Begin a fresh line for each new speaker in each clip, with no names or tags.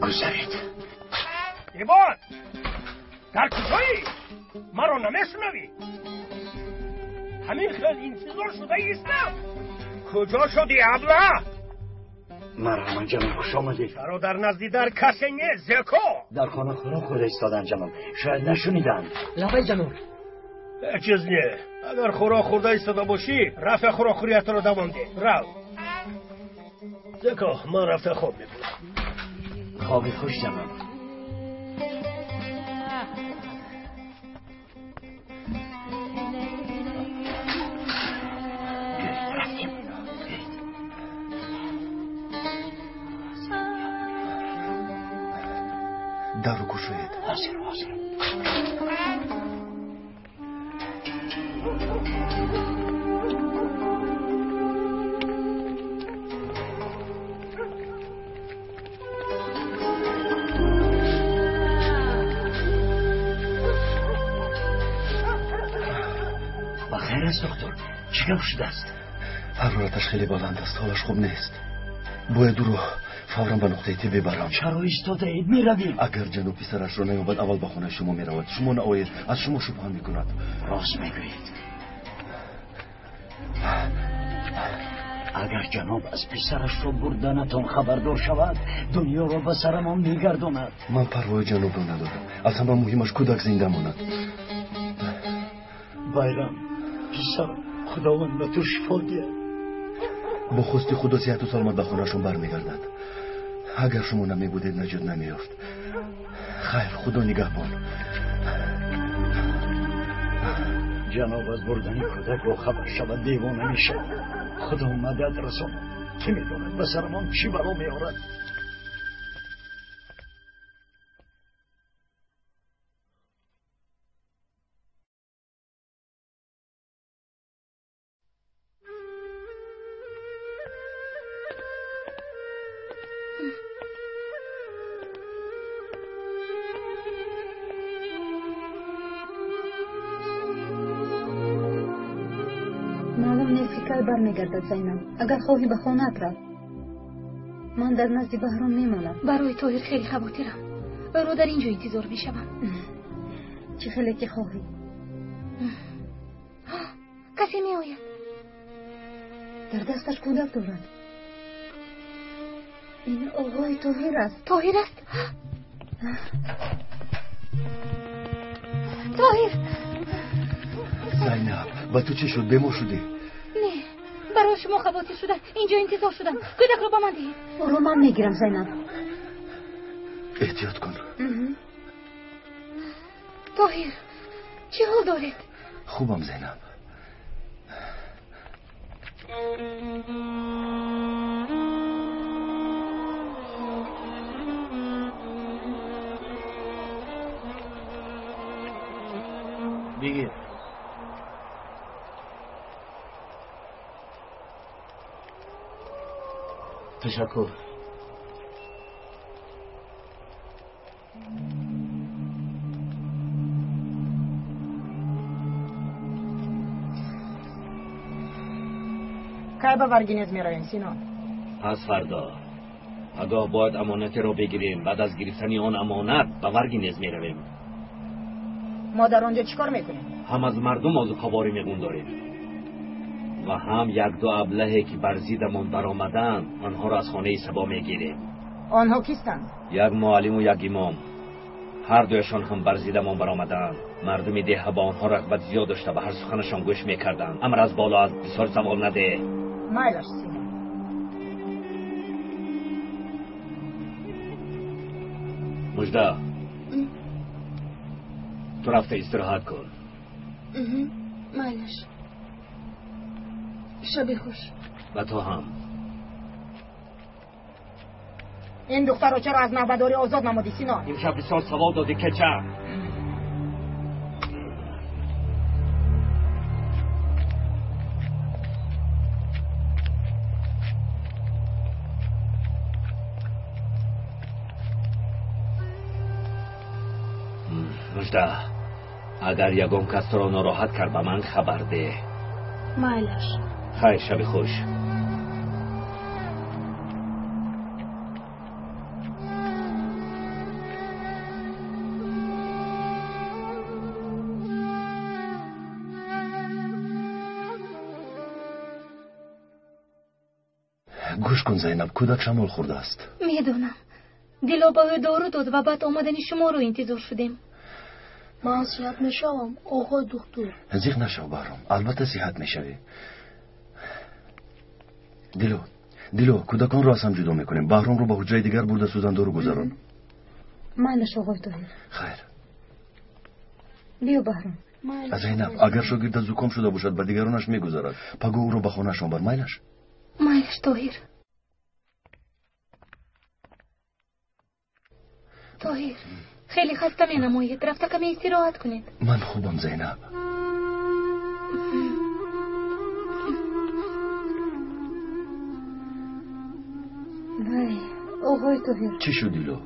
Гузаред.
Ивон, дар куҷоӣ? Маро намешунавӣ? Ҳамин хел интизор шуда истам. Куҷо шудӣ, абла?
Марҳамат ҷаноб, хуш омадед.
Чаро дар назди дар касе нест, Зеко?
Дар хона хӯрок хӯрда истоданд ҷаноб, шояд нашуниданд.
Лабай ҷаноб.
Ҳеҷ чиз не. Агар хӯрок хӯрда истода бошӣ, рафта хӯрокхӯриятро давом деҳ. Рав. Зеко, ман рафта хоб мекунам.
Хоби хуш ҷаноб.
Дару кушоед.
Ҳозир, ҳозир. Ба хайр аст доктор? Чӣ гап шудааст?
Ҳарораташ хеле баланд аст, ҳолаш хуб нест. Бояд ӯро фавран ба нуқтаи тиб бибарам.
Чаро истодаед? Меравем.
Агар ҷаноб писарашро наёбад, аввал ба хонаи шумо меравад. Шумо наоед, аз шумо шубҳа мекунад.
Рост мегӯед. Агар ҷаноб аз писарашро бурданатон хабардор шавад, дунёро ба сарамон мегардонад.
Ман парвои ҷанобро надорам. Аз ҳама муҳимаш кӯдак зинда монад.
Байрам, писарам, Худованд ба ту шифо диҳад.
Бо хости Худо сиҳату саломат ба хонаашон бармегардад. Агар шумо намебудед, наҷот намеёфт. Хайр, Худо нигаҳбон.
Ҷаноб аз бурдани кӯдак бохабар шавад, девона мешавад. Худо мадад расонад. Кӣ медонад ба сарамон чӣ бало меорад.
Маълум нест, ки кай бармегардад Зайнаб. Агар хоҳӣ, ба хонаат рав. Ман дар назди Баҳром мемонам.
Барои Тоҳир хеле хавотирам. Ӯро дар ин ҷо интизор мешавам.
Чӣ хеле ки хоҳӣ.
Касе меояд.
Дар дасташ кӯдак дорад. Ин оғои Тоҳир аст.
Тоҳир аст? Тоҳир!
Зайнаб, ба ту чӣ шуд? Бемор шудӣ?
Не, барои шумо хавотир шуда инҷо интизор шудам. Кӯдакро ба ман диҳед.
Ӯро ман мегирам, Зайнаб.
Эҳтиёт кун.
Тоҳир, чӣ ҳол доред?
Хубам, Зайнаб.
Бигир. Ташаккур.
Кай ба Варгинез меравем, Сино?
Пас фардо. Пагоҳ бояд амонатеро бигирем. Баъд аз гирифтани он амонат ба Варгинез меравем.
Мо дар он ҷо чӣ кор мекунем?
Ҳам аз мардум озуқаворӣ мегундорем ва ҳам як-ду аблаҳе ки бар зиддамон баромаданд, онҳоро аз хонаи Сабо мегирем.
Онҳо кистанд?
Як муаллиму як имом. Ҳар дуяшон ҳам бар зиддамон баромаданд. Мардуми деҳа ба онҳо рағбат зиёд дошта, ба ҳар суханашон гӯш мекарданд. Амр аз боло аст, бисёр савол надеҳ.
Майлаш, Сино.
Мужда, ту рафта истироҳат кун.
Майлаш. Шаби хуш.
Ба ту ҳам.
Ин духтарро чаро аз навбадорӣ озод намудӣ, Сино?
Имшаб бисёр савол додӣ, кеча. Мужда, агар ягон кас туро нороҳат кард, ба ман хабар деҳ.
Майлаш.
Хайр, шаби хуш.
Гӯш кун, Зайнаб, кӯдак шамол хӯрдааст.
Медонам. Дило ба ӯ дору дод ва баъд омадани шуморо интизор шудем.
Ман сиҳат мешавам, оғои духтур.
Зиқ нашав, Баҳром, албатта сиҳат мешавӣ. Дило, Дило, кӯдаконро аз ҳам ҷудо мекунем. Баҳромро ба ҳуҷраи дигар бурда сӯзандору гузарон.
Майлаш, оғои Тоҳир.
Хайр.
Биё, Баҳром.
Зайнаб, агар шогирдат зуком шуда бошад, ба дигаронаш мегузарад. Пагоҳ ӯро ба хонаашон бар. Майлаш?
Майлаш, Тоҳир. Тоҳир, хеле хаста менамоед. Рафта каме истироҳат кунед.
Ман хубам, Зайнаб.
Вай, оғои Тоҳир.
Чӣ шуд, Дило?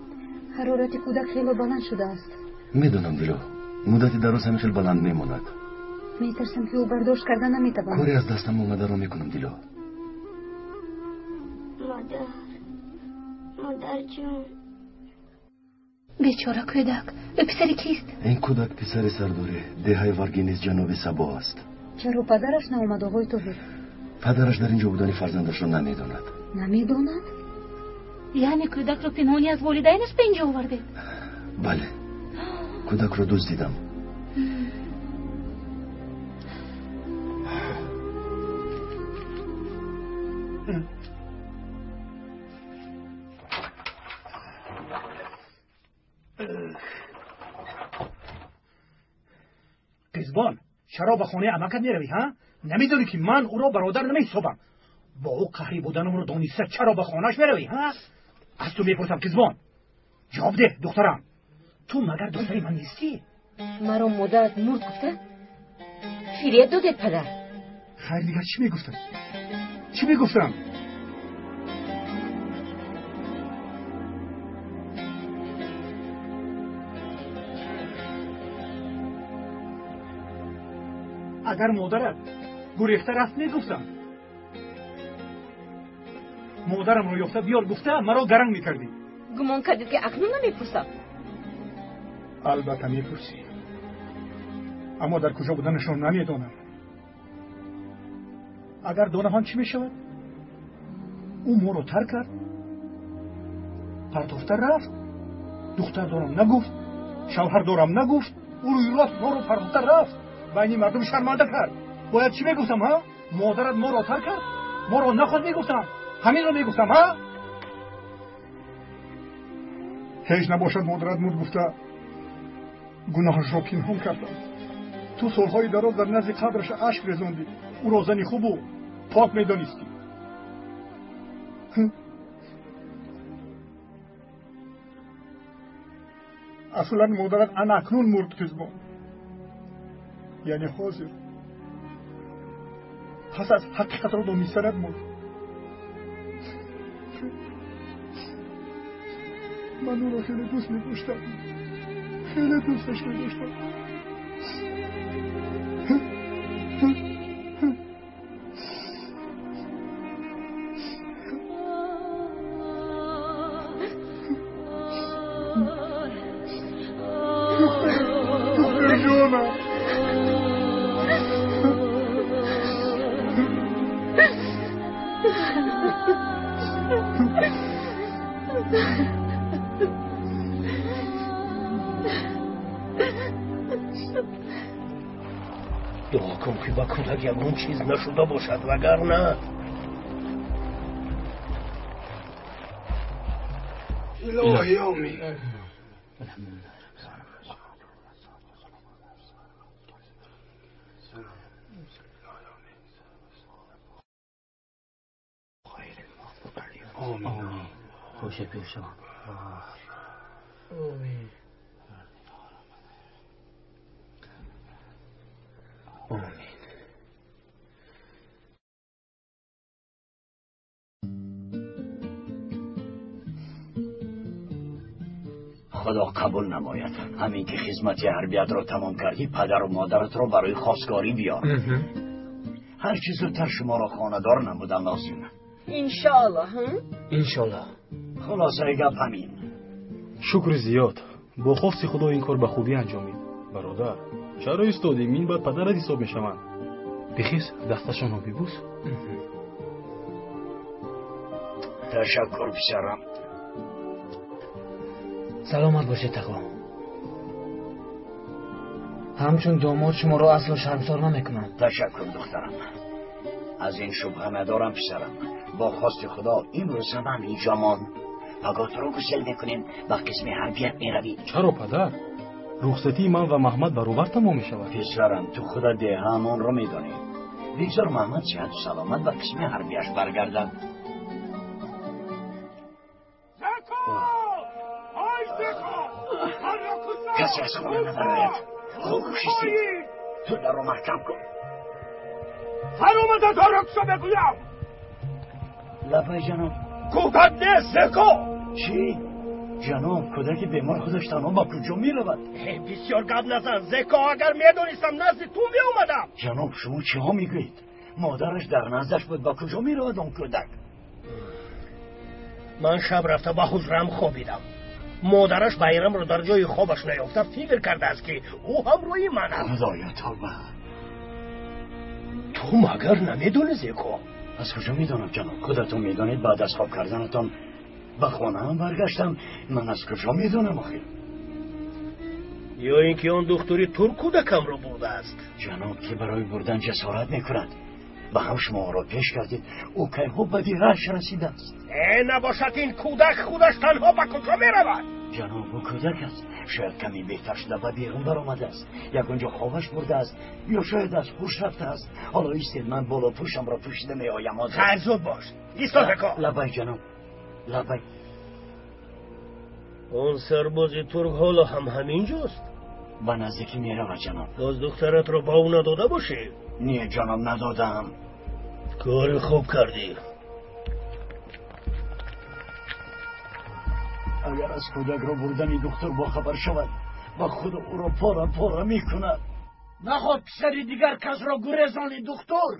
Ҳарорати кӯдак хело баланд шудааст.
Медонам, Дило. Муддати дароз ҳамин хел баланд мемонад.
Метарсам, ки ӯ бардошт карда наметавонад.
Коре аз дастам омадаро мекунам, Дило.
Модар, модарҷон.
Бечора кӯдак. Ӯ писари кист?
Ин кӯдак писари сардори деҳаи Варгинис ҷаноби Сабо аст.
Чаро падараш наомад, оғои Тоҳир?
Падараш дар ин ҷо будани фарзандашро намедонад.
Намедонад?
Яъне кӯдакро пинҳонӣ аз волидайнаш ба инҷо овардед?
Бале, кӯдакро дуздидам.
Қизбон, чаро ба хонаи амакат меравӣ, ҳа? Намедонӣ, ки ман ӯро бародар намеҳисобам? Бо ӯ қаҳрӣ буданамро дониста чаро ба хонааш меравӣ, ҳа? Аз ту мепурсам, Қизбон. Ҷавоб деҳ, духтарам. Ту магар духтари ман нестӣ?
Маро модарат мурд гуфта фиреб додед, падар.
Хайр, дигар чӣ мегуфтам? Чӣ мегуфтам? Агар модарат гурехта рафт, мегуфтам. Модарамро ёфта биёр гуфта маро гаранг мекардӣ.
Гумон кардед, ки акнун намепурсам?
Албатта мепурсӣ, аммо дар куҷо буданашон намедонам. Агар донам ҳам чӣ мешавад? Ӯ моро тарк кард, партофта рафт. Духтар дорам нагуфт, шавҳар дорам нагуфт. Ӯ рӯи рост моро партофта рафт, байни мардум шарманда кард. Бояд чӣ мегуфтам, ҳа? Модарат моро тарк кард, моро нахост мегуфтам. Ҳаминро мегуфтам, ҳа? Ҳеҷ набошад модарат мурд гуфта гуноҳашро пинҳон кардам. Ту солҳои дароз дар назди қабраш ашк резондӣ. Ӯро зани хубу пок медонистӣ. Аслан модарат ана акнун мурд, Қизбон. Яъне ҳозир пас аз ҳақиқатро донистанат мурд. Ман ӯро хеле дӯст медоштам, хеле дӯсташ медоштам. Духтарҷонам. Дуо кун, ки ба кӯдак ягон чиз нашуда бошад, вагарна
Илоҳи омин. Худо қабул намояд. Ҳамин ки хизмати ҳарбиятро тамом кардӣ, падару модаратро барои хостгорӣ биёр. Ҳарчи зудтар шуморо хонадор намудан лозим.
Иншоаллоҳ.
Иншоаллоҳ.
Хулосаи гап ҳамин.
Шукри зиёд. Бо хости Худо ин кор ба хубӣ анҷомид. Бародар, чаро истодӣ? Мин баъд падарат ҳисоб мешаванд. Бихез, дасташонро бибӯс.
Ташаккур писарам.
Саломат бошед тағо. Ҳамчун домод шуморо асло шармсор намекунам.
Ташаккур духтарам. Аз ин шубҳа надорам писарам. Бо хости Худо имрӯз ҳам инҷо мон. Пагоҳ туро гусел мекунем, ба қисми ҳарбият меравӣ.
Чаро падар? Рухсатии ман ва Маҳмад баробар тамом мешавад.
Писарам, ту худат деҳаамонро медонӣ. Бигзор Маҳмад сиҳату саломат ба қисми ҳарбияш баргардад. Касе аз хона набарояд. Хомӯш истед. Ту дарро маҳкам кун.
Фаромада дарро мегӯям.
Лаббай ҷаноб.
Кӯдак нест, Зеко.
Чӣ? Ҷаноб, кӯдаки бемор худаш танҳо ба куҷо меравад?
Бисёр гап назан, Зеко. Агар медонистам назди ту меомадам.
Ҷаноб, шумо чиҳо мегӯед? Модараш дар наздаш буд, ба куҷо меравад он кӯдак?
Ман шаб рафта ба ҳуҷрам хобидам. Модараш Байрамро дар ҷои хобаш наёфта фикр кардааст, ки ӯ ҳамроҳи ман аст.
Худоё, тавба!
Ту магар намедонӣ, Зеко?
Аз куҷо медонам, ҷаноб? Худатон медонед, баъд аз хоб карданатон ба хонаам баргаштам. Ман аз куҷо медонам охир?
Ё ин ки он духтури турк кӯдакамро бурдааст.
Ҷаноб, ки барои бурдан ҷасорат мекунад. Ба ҳам шуморо пеш кардед, ӯ кайҳо ба диҳааш расидааст.
Э, набошад ин кӯдак худаш танҳо ба куҷо меравад?
Ҷаноб, ӯ кӯдак аст. Шояд каме беҳтар шуда ба берун баромадааст. Ягон ҷо хобаш бурдааст ё шояд аз ҳуш рафтааст. Ҳоло истед, ман болопӯшамро пӯшида меоям.
Хайр, зуд бош. Исто, Зеко.
Лаббай ҷаноб, лаббай.
Он сарбози турк ҳоло ҳам ҳамин ҷост?
Ба наздикӣ меравад, ҷаноб.
Боз духтаратро ба ӯ надода бошӣ?
Не, ҷаноб, надодаам.
Кори хуб кардӣ.
Агар аз кӯдакро бурдани духтур бохабар шавад, ба худ ӯро пора пора мекунад.
Наход писари дигар касро гурезони, духтур.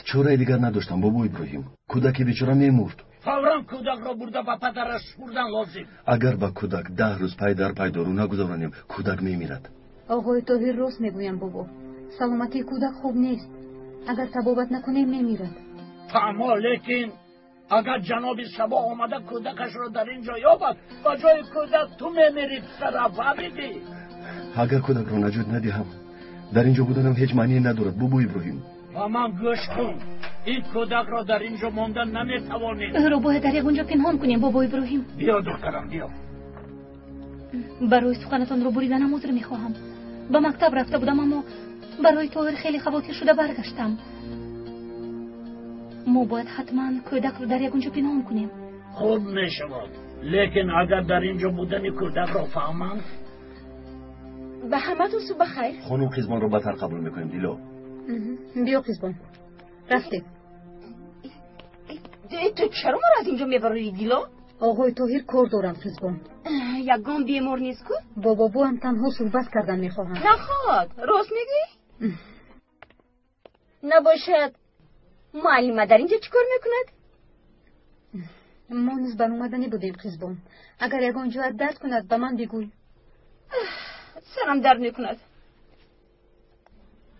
Чораи дигар надоштам, бобо Иброҳим. Кӯдаки бечора мемурд.
Фавран кӯдакро бурда ба падараш супурдан лозим.
Агар ба кӯдак 10 рӯз пай дар пай дору нагузаронем, кӯдак мемирад.
Оғои Тоҳир рост мегӯям, бобо. Саломатии кӯдак хуб нест. Агар табобат накунем, мемирад.
Фаҳмо, лекин агар ҷаноби Сабо омада кӯдакашро дар ин ҷо ёбад, ба ҷои кӯдак ту мемирӣ, писарам, фаҳмидӣ?
Агар кӯдакро наҷот надиҳам, дар ин ҷо буданам ҳеҷ маъние надорад, бобо Иброҳим.
Ба ман гӯш кун. Ин кӯдакро дар ин ҷо мондан наметавонем.
Ӯро бояд дар ягон ҷо пинҳон кунем, бобо Иброҳим.
Биё, духтарам, биё.
Барои суханатонро буриданам узр мехоҳам. Ба мактаб рафта будам, аммо барои Тоҳир хеле хавотир шуда баргаштам. Мо бояд ҳатман кӯдакро дар ягон ҷо пинҳон кунем.
Хуб мешавад, лекин агар дар ин ҷо будани кӯдакро фаҳманд.
Ба ҳаматон субҳ бахайр.
Хонум Қизбонро баъдтар қабул мекунем, Дило.
Биё, Қизбон, рафтем.
Ту чаро маро аз ин ҷо мебарорӣ, Дило?
Оғои Тоҳир кор доранд, Қизбон.
Ягон бемор нест ку?
Бо бобоам танҳо суҳбат кардан мехоҳам.
Наход, рост мегӯӣ? Набошад, муаллима дар ин ҷо чӣ кор мекунад?
Мо низ баромаданӣ будем, Қизбон. Агар ягон ҷоят дард кунад, ба ман бигӯй.
Сарам дард мекунад.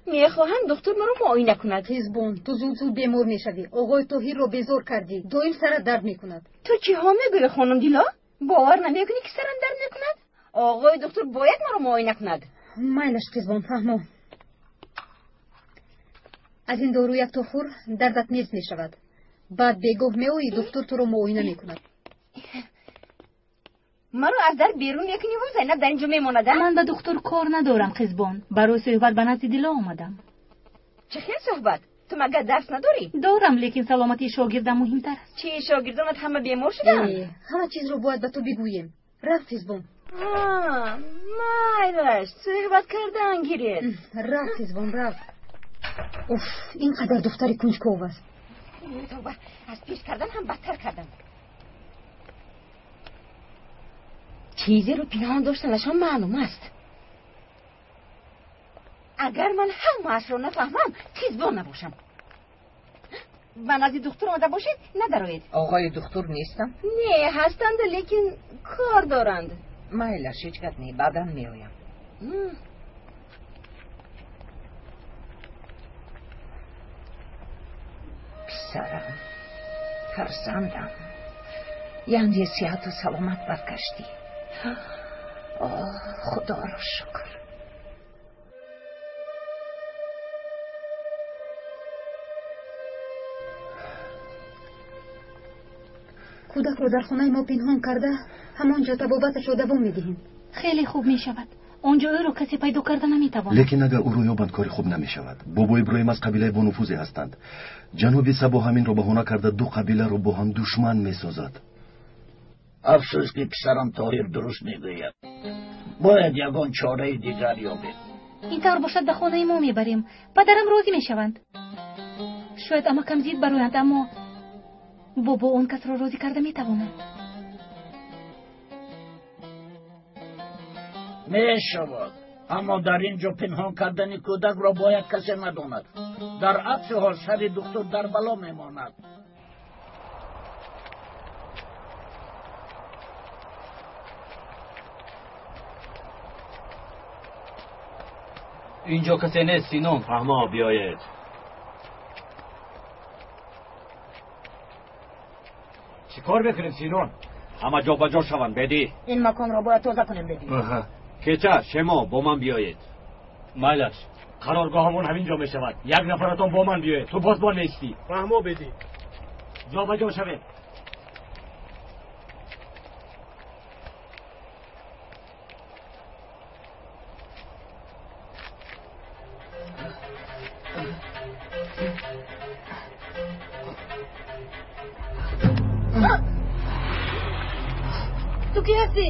Мехоҳам духтур маро муоина кунад.
Қизбон, ту зуд зуд бемор мешавӣ. Оғои Тоҳирро безор кардӣ. Доим сарат дард мекунад.
Ту чиҳо мегӯӣ, хонум Дило? Бовар намекунӣ, ки сарам дард мекунад? Оғои духтур бояд маро муоина кунад.
Майлаш, Қизбон, фаҳмо. Аз ин дору якто хӯр, дардат нест мешавад. Баъд бегоҳ меоӣ, духтур туро муоина мекунад.
Маро аз дар берун мекуниву Зайнаб дар ин ҷо мемонад?
Ман ба духтур кор надорам, Қизбон. Барои суҳбат ба назди Дило омадам.
Чӣ хел суҳбат? Ту магар дарс надорӣ?
Дорам, лекин саломатии шогирдам муҳимтар аст.
Чӣ, шогирдонат ҳама бемор шуданд?
Ҳама чизро бояд ба ту бигӯем. Рафт, Қизбон.
Майлаш, суҳбат кардан гиред.
Рафт, Қизбон, рафт. Уф, ин қадар духтари кунҷков аст.
Тавба, аз пеш кардан ҳам бадтар кардам. Чизеро пинҳон доштанашон маълум аст. Агар ман ҳамаашро нафаҳмам, Қизбон набошам. Ба назди духтур омада бошед, надароед.
Оғои духтур нестам?
Не, ҳастанд, лекин кор доранд.
Майлаш, ҳеҷ гап не, баъдан меоям. Писарам, фарзандам, Яъне сиҳату саломат баргаштӣ. Худоро шукр.
Кӯдакро дар хонаи мо пинҳон карда, ҳамон ҷо табобаташро давом медиҳем.
Хеле хуб мешавад. Он ҷо ӯро касе пайдо карда наметавонад.
Лекин агар ӯро ёбанд, кори хуб намешавад. Бобо Иброҳим аз қабилаи бонуфузе ҳастанд. Ҷаноби Сабо ҳаминро баҳона карда ду қабиларо бо ҳам душман месозад.
Афсӯс, ки писарам Тоҳир дуруст мегӯяд. Бояд ягон чораи дигар ёбем.
Ин тавр бошад, ба хонаи мо мебарем. Падарам розӣ мешаванд. Шояд амакам зид бароянд, аммо бобо он касро розӣ карда метавонад.
Мешавад, аммо дар ин ҷо пинҳон кардани кӯдакро бояд касе надонад. Дар акси ҳол сари духтур дар бало мемонад.
Инҷо касе нест, Синон.
Фаҳмо, биёед.
Чӣ кор мекунем, Синон?
Ҳама ҷо ба ҷо шаванд, бедӣ.
Ин маконро бояд тоза кунем, бедӣ.
Кеча, шемо, бо ман биёед.
Майлаш, қароргоҳамон ҳамин ҷо мешавад. Як нафаратон бо ман биёед. Ту боз бо нестӣ.
Фаҳмо, бедӣ.
Ҷо ба ҷо шавед.
Ту кӣ ҳастӣ?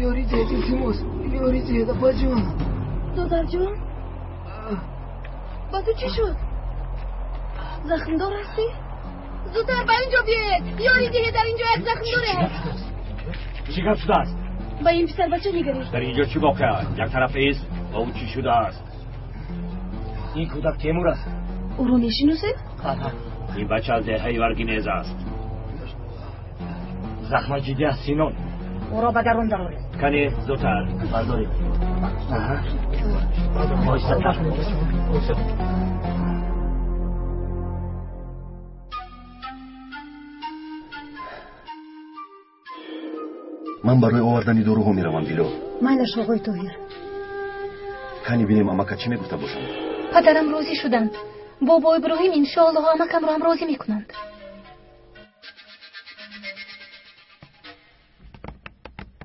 Ёри диҳед, илтимос, ёри диҳед, апаҷон.
Додарҷон, ба ту чӣ шуд? Захмдор ҳастӣ? Зудтар ба ин ҷо биёед, ёри диҳед, дар ин ҷо як захмдоре ҳаст.
Чӣ гап шудааст?
Ба ин писарбача нигаред.
Дар ин ҷо чӣ воқеа? Як тараф ист, ба ӯ чӣ шудааст?
Ин кӯдак Темур аст.
Ӯро мешиносед?
Ин бача аз деҳаи Варгинез аст.
Захма ҷиддӣ аст, Синон.
Ӯро ба дарун дароред.
Кане, зудтар.
Бардоред. Оҳистатар.
Ман барои овардани доруҳо меравам, Дило.
Майлаш, оғои Тоҳир.
Кани бинем, амака чӣ мегуфта бошанд.
Падарам розӣ шуданд. Бобо Иброҳим иншоаллоҳ амакамро ҳам розӣ мекунанд.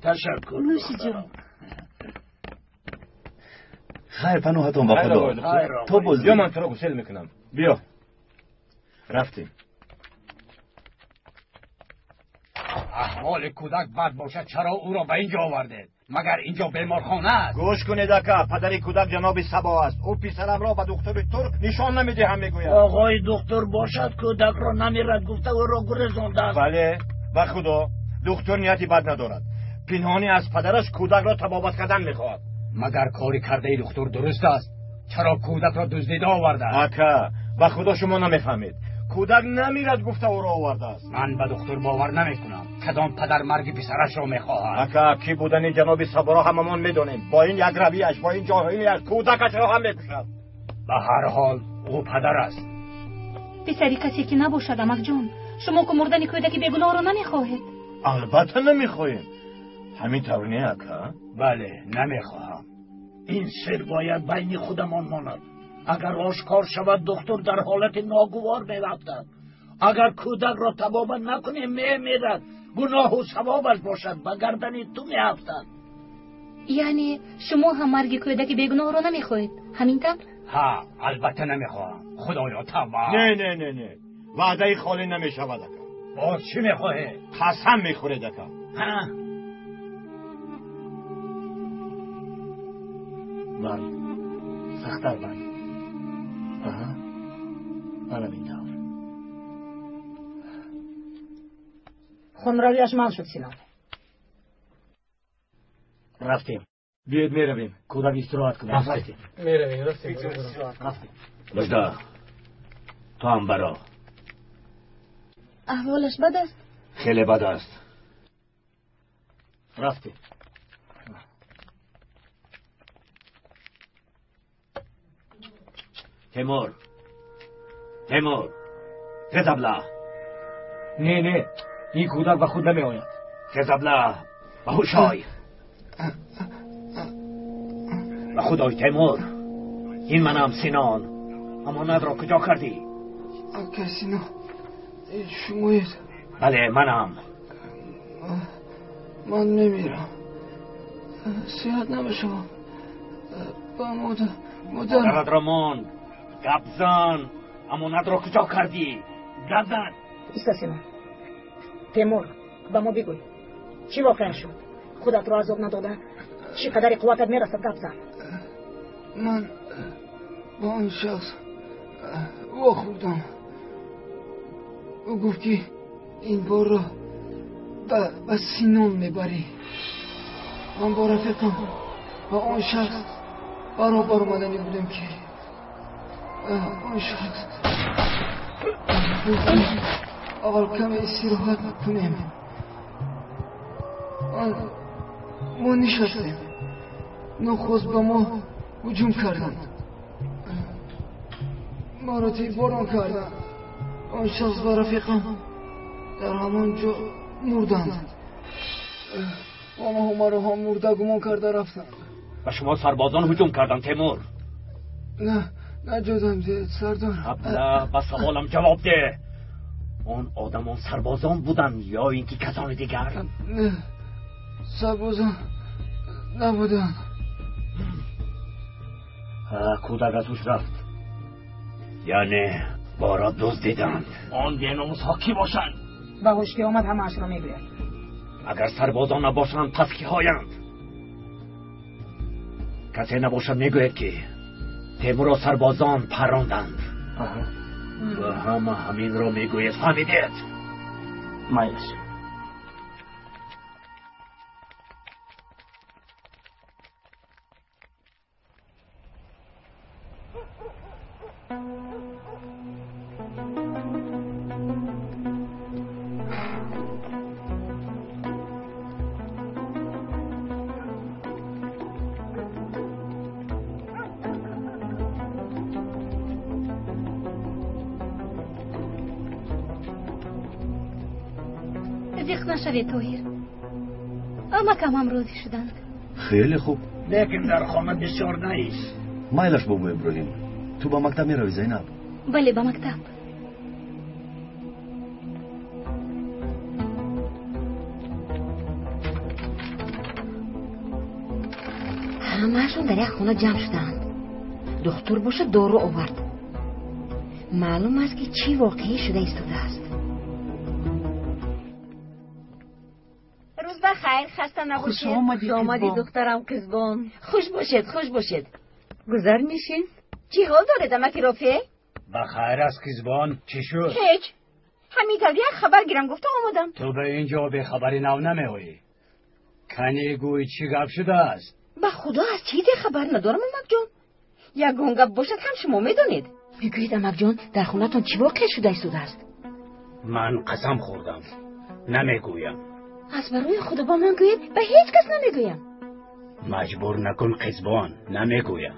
Ташаккур.
Нӯши ҷон.
Хайр, паноҳатон ба Худо. То боз.
Биё, ман туро гусел мекунам. Биё, рафтем.
Аҳволи кӯдак бад бошад, чаро ӯро ба ин ҷо овардед? Магар ин ҷо беморхона аст?
Гӯш кунед, ака, падари кӯдак ҷаноби Сабо аст. Ӯ писарамро ба духтури турк нишон намедиҳам мегӯяд.
Оғои духтур бошад, кӯдакро намирад гуфта ӯро гурезондааст.
Бале, ба Худо, духтур нияти бад надорад. Пинҳонӣ аз падараш кӯдакро табобат кардан мехоҳад.
Магар кори кардаи духтур дуруст аст? Чаро кӯдакро дуздида овардааст?
Ака, ба Худо, шумо намефаҳмед. Кӯдак намирад гуфта ӯро овардааст.
Ман ба духтур бовар намекунам. Кадом падар марги писарашро мехоҳад?
Ака, кӣ будани ҷаноби Саборо ҳамамон медонем. Бо ин якравияш, бо ин ҷоҳилияш кӯдакашро ҳам мекушад.
Ба ҳар ҳол ӯ падар аст.
Писари касе ки набошад, амакҷон, шумо ку мурдани кӯдаки бегуноҳро намехоҳед?
Албатта намехоҳем. Ҳамин тавр не, ака?
Бале, намехоҳам.
Ин сир бояд байни худамон монад. Агар ошкор шавад, духтур дар ҳолати ногувор меафтад. Агар кӯдакро табобат накунем, мемирад. Гуноҳу савобаш бошад, ба гардани ту меафтад.
Яъне шумо ҳам марги кӯдаки бегуноҳро намехоҳед, ҳамин тавр?
Ҳа, албатта намехоҳам. Худоё, тавба.
Не, не, не, не, ваъдаи холӣ намешавад, ака.
Боз чӣ мехоҳед?
Қасам мехӯред, ака.
Ҳа,
банд, сахттар банд. Аҳа, манам ин тавр.
Хунравияш ман шуд, Синон.
Рафтем. Биёед, меравем, кӯдак истироҳат кунад. Рафтем.
Меравем, рафтем.
Рафтем.
Мужда, ту ҳам баро.
Аҳволаш бад аст?
Хеле бад аст.
Рафтем.
Темур, Темур, тез абла.
Не, не, Ин кӯдак ба худ намеояд.
Хез абла, ба ҳуш ой. Ба худ ой Тимур. Ин манам Синон. Амонатро куҷо кардӣ?
Ака Сино, шумоед?
Бале, манам.
Ман мемирам. Сиҳат намешавам. Ба модар...
Модаратро мон. Гап зан. Амонатро куҷо кардӣ? Гап зан.
Иста Сино. Тимур, ба мо бигӯй. Чӣ воқеа шуд? Худатро азоб надода, чӣ қадари қувватат мерасад гап зан.
Ман ба он шахс вохӯрдам. Ӯ гуфт ки ин борро ба Синон мебарӣ. Ман бо рафиқам ба он шахс баробар омаданӣ будем ки он шахс гуфт аввал каме истироҳат кунем. Мо нишастем. Нохост ба мо ҳуҷум карданд. Маро тирборон карданд. Он шахс ва рафиқам дар ҳамон ҷо мурданд. Онҳо маро ҳам мурда гумон карда рафтанд.
Ба шумо сарбозон ҳуҷум карданд, Тимур?
Не, наҷотам диҳед, сардор.
Абла, ба саволам ҷавоб деҳ. Он одамон сарбозон буданд ё ин ки касони дигар?
Не, сарбозон набуданд.
Кӯдак аз ҳуш рафт. Яъне бора дуздиданд.
Он беномусҳо кӣ бошанд?
Ба ҳуш ки омад ҳамаашро мегӯяд.
Агар сарбозон набошанд, пас киҳоянд? Касе набошад мегӯяд ки Тимурро сарбозон парронданд. Ва ҳама ҳаминро мегӯяд. Фаҳмидед?
Майлаш.
Зиқ нашавед, Тоҳир. Амакам ҳам розӣ шуданд.
Хеле хуб.
Лекин дар хона бисёр наист.
Майлаш, бобо Иброҳим. Ту ба мактаб меравӣ, Зайнаб?
Бале, ба мактаб.
Ҳамаашон дар як хона ҷамъ шудаанд. Духтур бошад дору овард. Маълум аст ки чӣ воқеӣ шуда истодааст.
Рӯз ба хайр, хаста набошед.
Хуш омадӣ,
омадӣ духтарам Қизбон.
Хуш бошед, хуш бошед. Гузар нишин. Чӣ ҳол доред, амаки Рофеъ?
Ба хайр аст, Қизбон. Чӣ шуд?
Ҳеҷ. Ҳамин тавр як хабар гирам гуфта омадам.
Ту ба ин ҷо бехабари нав намеоӣ. Кани гӯй чӣ гап шудааст?
Ба худо аз чизе хабар надорам, амакҷон. Ягон гап бошад ҳам шумо медонед. Мегӯед, амакҷон, дар хонатон чӣ воқеа шуда истодааст?
Ман қасам хӯрдам, намегӯям.
Аз барои худо ба ман гӯед, ба ҳеҷ кас намегӯям.
Маҷбур накун, Қизбон, намегӯям.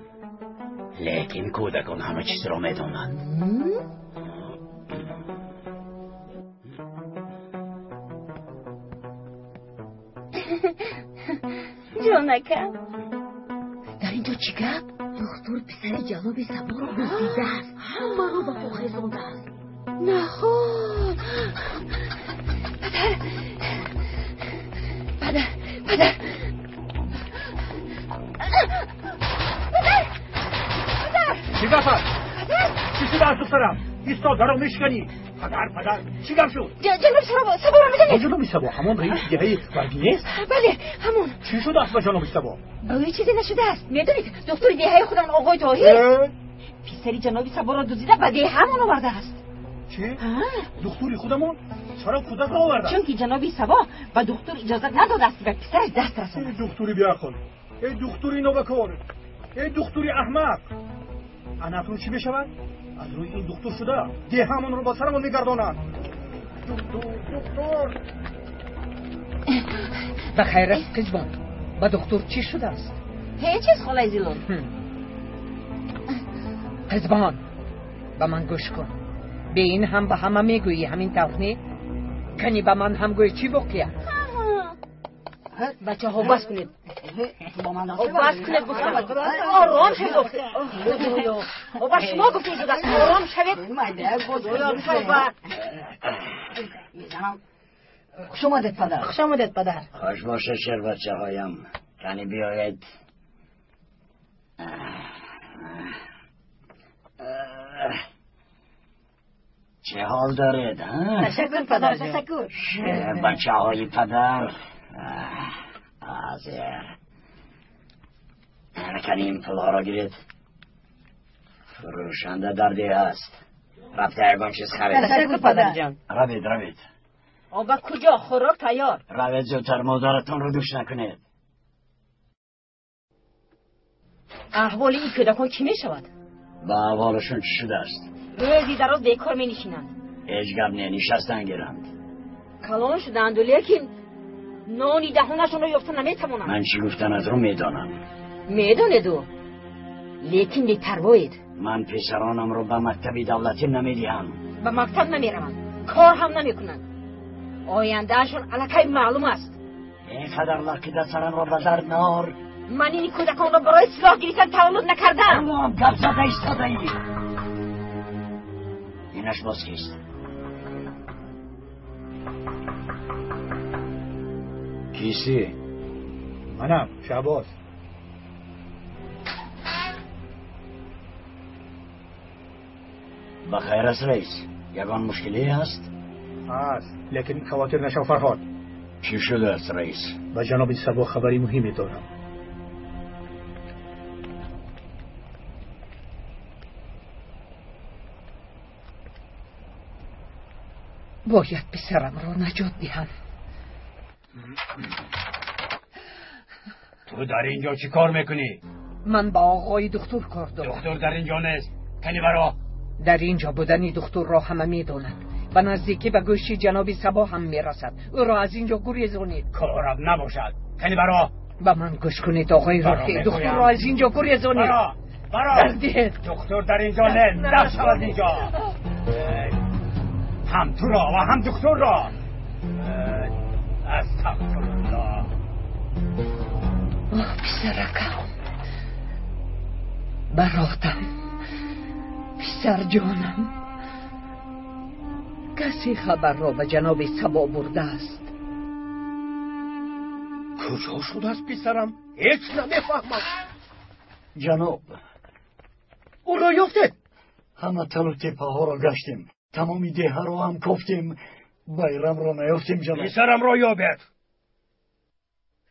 Лекин кӯдакон ҳама чизро медонанд.
Ҷонакам, дар ин ҷо чӣ гап?
Духтур писари ҷаноби Саборо дуздидааст. Ҳамаро ба по хезондааст.
Наход! Падар! Падар! Падар! Падар! Падар!
Чӣ гап аст?
Падар!
Чӣ шудааст, духтарам? Исто, даро мешиканӣ. Падар, падар, чӣ гап шуд?
Ҷаноби Саборо медонед?
Ҷаноби Сабо ҳамон раиси деҳаи Варгӣ нест?
Бале, ҳамон.
Чӣ шудааст ба ҷаноби Сабо?
Ба ӯ чизе нашудааст. Медонед, духтури деҳаи худамон оғои Тоҳир писари ҷаноби Саборо дуздида ба деҳаамон овардааст.
Чӣ? Духтури худамон чаро кӯдакро овардааст?
Чунки ҷаноби Сабо ба духтур иҷозат надодааст ки ба писараш даст расонад.
Эй духтури беақл, эй духтури нобакор, эй духтури аҳмақ! Ана акнун чӣ мешавад? Аз рӯи ин духтур шуда деҳаамонро ба сарамон мегардонанд. Духтур, духтур!
Ба хайр аст, Қизбон. Ба духтур чӣ шудааст?
Ҳеҷ чиз, холаи Зилон.
Қизбон, ба ман гӯш кун. Бе ин ҳам ба ҳама мегӯӣ, ҳамин тавр не? Кани ба ман ҳам гӯй чӣ воқеа?
Бачаҳо, бас кунед, бас кунед гуфтам. Ором шавед. Худоё, ба шумо гуфта шудааст, ором шавед.
Хуш омадед, падар.
Хуш омадед, падар.
Хуш бошед, шербачаҳоям. Кани биёед. Чӣ ҳол доред?
Ташаккур, падар, ташаккур.
Бачаҳои падар. Ҳозир кани ин пулҳоро гиред. Фурӯшанда дар деҳ аст. Рафта ягон чиз харед.
Ташаккур, падарҷон.
Равед, равед.
Ба куҷо? Хӯрок тайёр.
Равед зудтар, модаратонро дӯш накунед.
Аҳволи ин кӯдакон чӣ мешавад?
Ба аҳволашон чӣ шудааст?
Рӯзи дароз бекор менишинанд.
Ҳеҷ гап не, нишастан гиранд.
Калон шудаанду, лекин нони даҳонашонро ёфта наметавонанд.
Ман чӣ гуфтанатро медонам.
Медонеду, лекин бепарвоед.
Ман писаронамро ба мактаби давлатӣ намедиҳам.
Ба мактаб намераванд, кор ҳам намекунанд. Ояндаашон аллакай маълум аст.
Ин қадар лақида сарамро ба дард наор.
Ман ин кӯдаконро барои силоҳ гирифтан таваллуд накардам.
Тамом, гап зада истодаӣ. Инаш боз кист? Кистӣ?
Манам, Шаҳбоз.
Ба хайр аст, раис? Ягон мушкиле ҳаст?
Ҳаст, лекин хавотир нашав, Фарҳод.
Чӣ шудааст, раис?
Ба ҷаноби Сабо хабари муҳиме дорам.
Бояд писарамро наҷот диҳам.
Ту дар ин ҷо чӣ кор мекунӣ?
Ман ба оғои духтур кор дорам.
Духтур дар ин ҷо нест. Кани баро.
Дар ин ҷо будани духтурро ҳама медонанд. Ба наздикӣ ба гӯши ҷаноби Сабо ҳам мерасад. Ӯро аз ин ҷо гурезонед.
Корат набошад. Кани баро.
Ба ман гӯш кунед, оғои Рӯҳӣ. Духтурро аз ин ҷо гурезонед.
Баро, баро. Духтур дар ин ҷо нест. Дафт шав аз ин ҷо. Ҳам туро ва ҳам духтурро. Астағфируллоҳ.
Оҳ, писаракам, баротам, писарҷонам. Касе хабарро ба ҷаноби Сабо бурдааст.
Куҷо шудааст писарам? Ҳеҷ намефаҳмам.
Ҷаноб,
ӯро ёфтед?
Ҳама талу теппаҳоро гаштем, тамоми деҳаро ҳам кофтем, Байрамро наёфтем, ҷаноб.
Писарамро ёбед.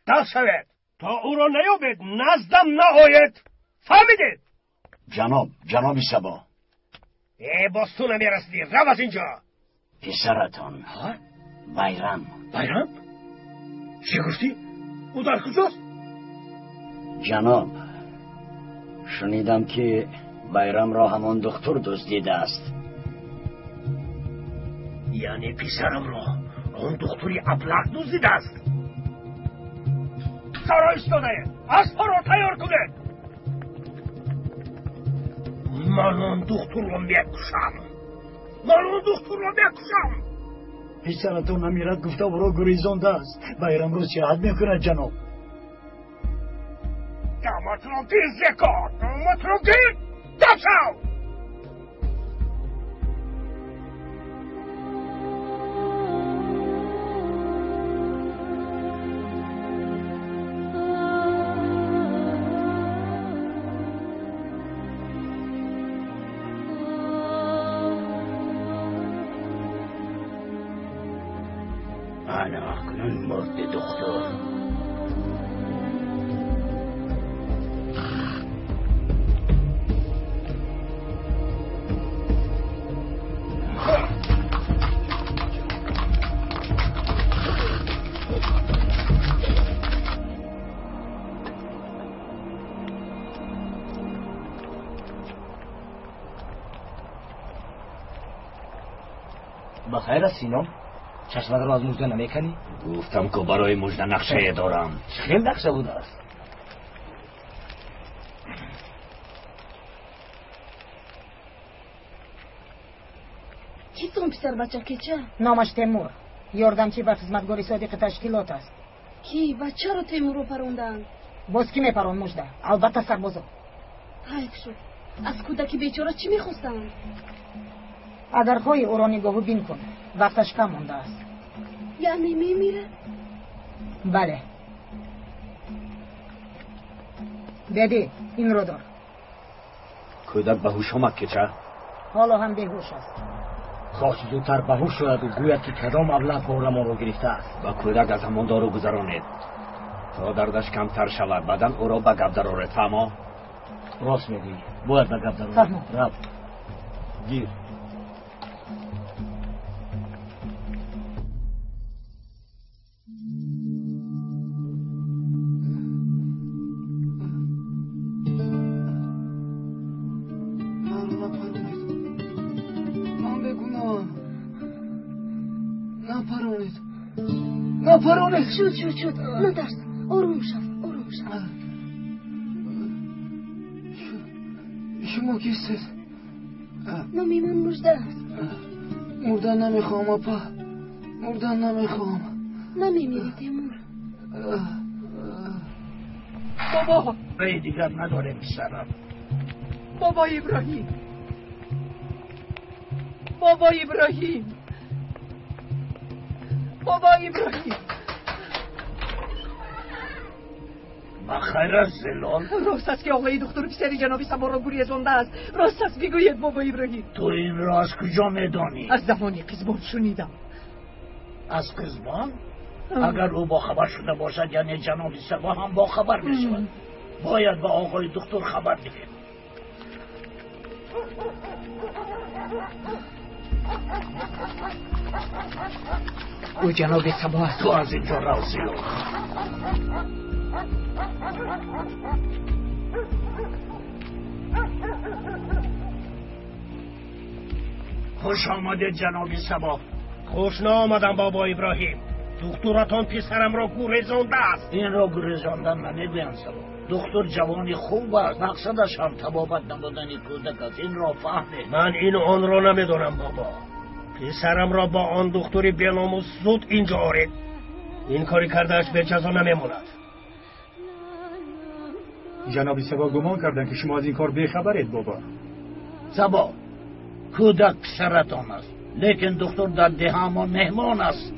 Даст шавед. То ӯро наёбед, наздам наоед. Фаҳмидед?
Ҷаноб, ҷаноби Сабо.
Э, боз ту намерасидӣ. Рав аз инҷо.
Писаратон Байрам.
Байрам? Чӣ гуфтӣ? Ӯ дар куҷост?
Ҷаноб, шунидам ки Байрамро ҳамон духтур дуздидааст.
Яъне писарамро он духтури аблаҳ дуздидааст? Саро истодаед, аспҳоро тайёр кунед. Ман он духтурро мекушам. Ман он духтурро мекушам.
Писаратон намирад гуфта ӯро гурезондааст. Байрамро сиҳат мекунад, ҷаноб.
Даматро гир, зеко! Даматро гир! Дафт шав!
Бахайр аст, Сино? Чашматро аз мужда намеканӣ? Гуфтам ки барои мужда нақшае дорам. Чӣ хел нақша будааст?
Кист он писарбача кеча?
Номаш Темур. Ёрдамчӣ ва хизматгори содиқи ташкилот аст.
Кӣ ва чаро Темурро парондаанд?
Боз кӣ мепаронд, Мужда? Албатта сарбозо.
Ҳайф шуд. Аз кӯдаки бечора чӣ мехостанд?
Агар хоҳӣ ӯро нигоҳу бин кун, вақташ кам мондааст.
Яъне мемирад?
Бале. Беди, инро дор.
Кӯдак ба ҳуш омад кеча?
Ҳоло ҳам беҳуш аст.
Хост зудтар ба ҳуш шояду гӯяд, ки кадом аблаҳ борамонро гирифтааст.
Ба кӯдак аз ҳамон дору гузаронед, то дардаш камтар шавад. Баъдан ӯро ба гап дароред, фаҳмо?
Рост мегӯӣ, бояд ба гап дароред.
Фаҳмо.
Рав, гир.
Шуд, шуд, шуд, натарс, ором шав, ором шав.
Шумо кистед?
Номи ман Мужда аст.
Мурдан намехоҳам, апа, мурдан намехоҳам.
Намемирӣ, Темур.
Бобо,
роҳи дигар надорем, писарам.
Бобо Иброҳим, бобо Иброҳим, бобо Иброҳим.
Бахайр аст, Зилол.
Рост аст, ки оғои духтур писари ҷаноби Саборо гурезондааст? Рост аст, бигӯед, бобо Иброҳим.
Ту инро аз куҷо медонӣ?
Аз даҳони Қизбон шунидам.
Аз Қизбон? Агар ӯ бохабар шуда бошад, яъне ҷаноби Сабо ҳам бохабар мешавад. Бояд ба оғои духтур хабар диҳем.
Ӯ ҷаноби Сабо аст.
Ту аз инҷо рав, Зилол. Хуш омадед, ҷаноби Сабо.
Хуш наомадам, бобо Иброҳим. Духтуратон писарамро гурезондааст.
Инро гурезондан намегӯянд, Сабо. Духтур ҷавони хуб аст, мақсадаш ҳам табобат намудани кӯдак аст. Инро фаҳмед.
Ман ину онро намедонам, бобо. Писарамро бо он духтури беномус зуд инҷо оред. Ин кори кардааш беҷазо намемонад.
Ҷаноби Сабо гумон карданд, ки шумо аз ин кор бехабаред, бобо.
Сабо, кӯдак писаратон аст, лекин духтур дар деҳаамон меҳмон аст.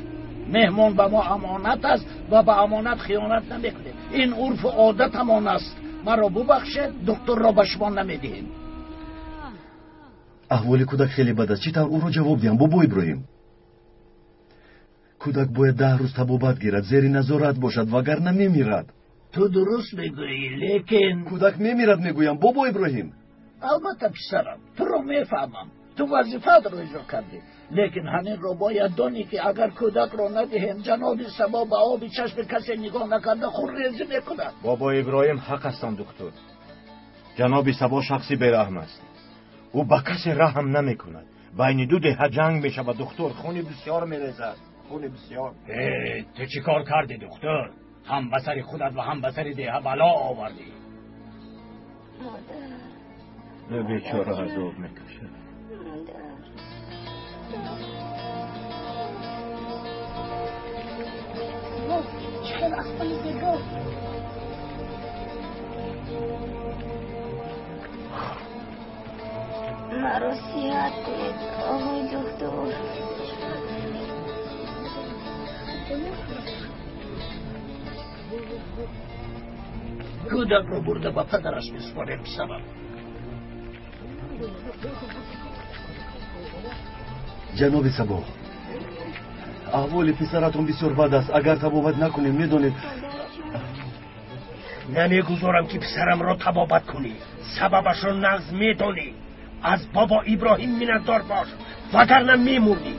Меҳмон ба мо амонат аст ва ба амонат хиёнат намекунем. Ин урфу одатамон аст. Маро бубахшед, духтурро ба шумо намедиҳем.
Аҳволи кӯдак хеле бад аст. Чӣ тавр ӯро ҷавоб диҳам, бобо Иброҳим? Кӯдак бояд 10 рӯз табобат гирад, зери назорат бошад, вагарна мемирад.
Ту дуруст мегӯӣ, лекин
кӯдак мемирад, мегӯям, бобо Иброҳим.
Албатта, писарам, туро мефаҳмам. Ту вазифаатро иҷро кардӣ, лекин ҳаминро бояд донӣ, ки агар кӯдакро надиҳем, ҷаноби Сабо ба оби чашми касе нигоҳ накарда хунрезӣ мекунад.
Бобо Иброҳим ҳақ ҳастанд, духтур. Ҷаноби Сабо шахси бераҳм аст. Ӯ ба касе раҳм намекунад. Байни ду деҳа ҷанг мешавад, духтур. Хуни бисёр мерезад, хуни бисёр.
Ту чӣ кор кардӣ, духтур? Ҳам ба сари худат ва ҳам ба сари деҳа бало овардӣ.
Модар, бечора азоб мекашад.
Чӣ хел аспои зебо!
Маро сиҳат кунед, оғои духтур.
Кӯдакро бурда ба падараш месупорем, писарам.
Ҷаноби Сабо, аҳволи писаратон бисёр бад аст. Агар табобат накунем, медонед.
Намегузорам, ки писарамро табобат кунӣ. Сабабашро нағз медонӣ. Аз бобо Иброҳим миннатдор бош, вагарна мемурдӣ.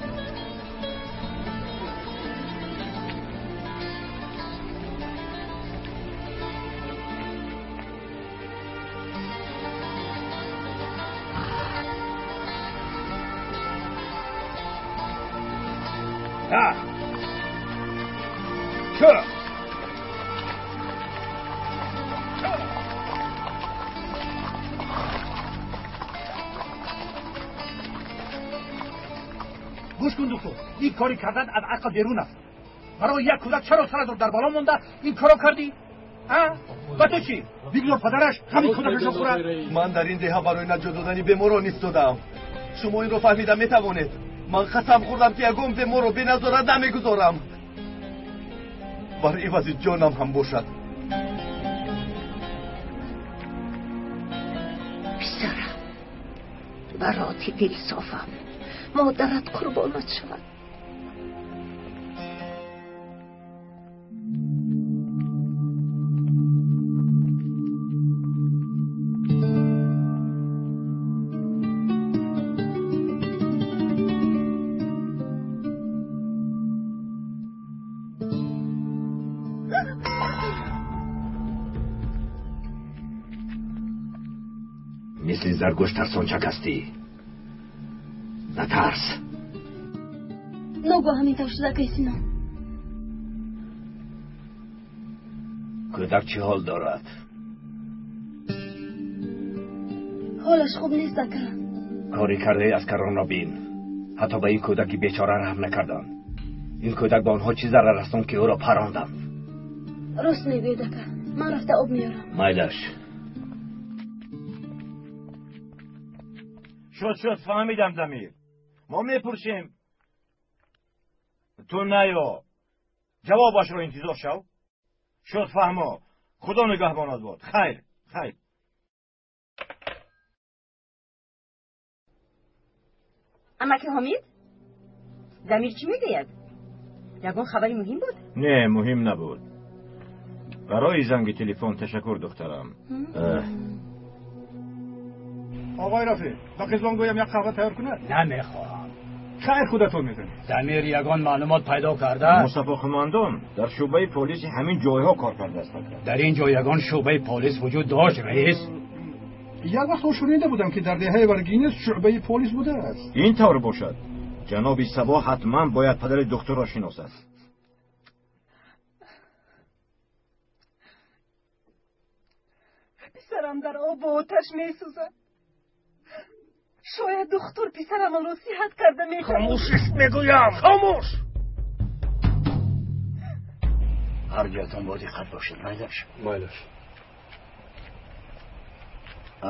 Гӯш кун, доктор, ин кори кардан аз ақл берун аст. Барои як кӯдак чаро саратро дар бало монда ин корро кардӣ? Ба ту чӣ? Бигзор падараш ғами кӯдакашро хӯрад.
Ман дар ин деҳа барои наҷот додани беморон истодаам. Шумо инро фаҳмида метавонед. Ман қасам хӯрдам, ки ягон беморро беназорат намегузорам, бар ивази ҷонам ҳам бошад.
Писарам, бароти дилсофам, модарат қурбонат шавад.
Мисли заргӯш тарсончак ҳастӣ. Натарс.
Ногоҳ ҳамин тавр шуда, акай Сино.
Кӯдак чӣ ҳол дорад?
Ҳолаш хуб нест, ака.
Кори кардаи аскаронро бин. Ҳатто ба ин кӯдаки бечора раҳм накарданд. Ин кӯдак ба онҳо чӣ зарар расонд, ки ӯро паронданд?
Рост мегӯед, ака. Ман рафта об меорам.
Майлаш.
Шуд, шуд, фаҳмидам, Дамир. Мо мепурсем. Ту наё. Ҷавобашро интизор шав. Шуд, фаҳмо. Худо нигаҳбонат бод. Хайр, хайр.
Амаки Ҳомид, Дамир чӣ мегӯяд? Ягон хабари муҳим буд?
Не, муҳим набуд. Барои занги телефон ташаккур, духтарам.
Оғои Рафеъ, ба Қизбон гӯям як қаҳва тайёр кунад?
Намехоҳам.
Хайр, худатон медонед.
Дамир ягон маълумот пайдо карда?
Мустафо Қумандон дар шӯъбаи полиси ҳамин ҷойҳо кор кардааст.
Дар ин ҷо ягон шӯъбаи полис вуҷуд дошт, раис?
Як вақт шунида будам, ки дар деҳаи Варгинес шӯъбаи полис будааст.
Ин тавр бошад. Ҷаноби Сабо ҳатман бояд падари духтурро шиносад.
Писарам дар обу оташ месӯзад. Шояд духтур писарамонро сиҳат карда метавонад.
Хомӯшиш мегӯям, хомӯш!
Ҳар ҷоятон бо диққат бошед, майлаш.
Майлаш.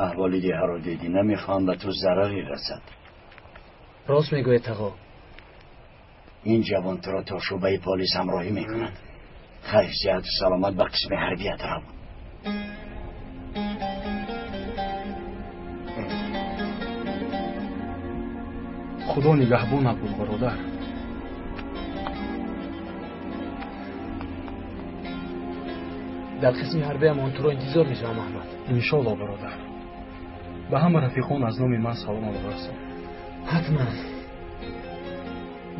Аҳволи деҳаро дидӣ, намехоҳам ба ту зараре расад.
Рост мегӯед, тағо.
Ин ҷавон туро то шӯъбаи полис ҳамроҳӣ мекунад. Хайр, сиҳату саломат ба қисми ҳарбият рав.
Худо нигаҳбонат буд, бародар.
Дар қисми ҳарбиамон туро интизор мешавам, Аҳмад.
Иншоалло, бародар. Ба ҳама рафиқон аз номи ман саломат расон.
Ҳатман.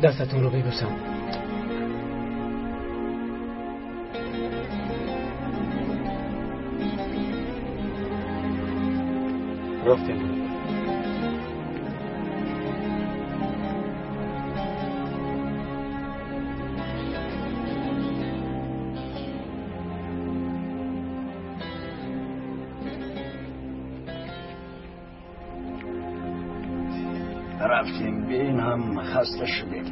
Дастатонро бибӯсам.
Рафтем.
Рафтем, бин ҳам хаста шудем.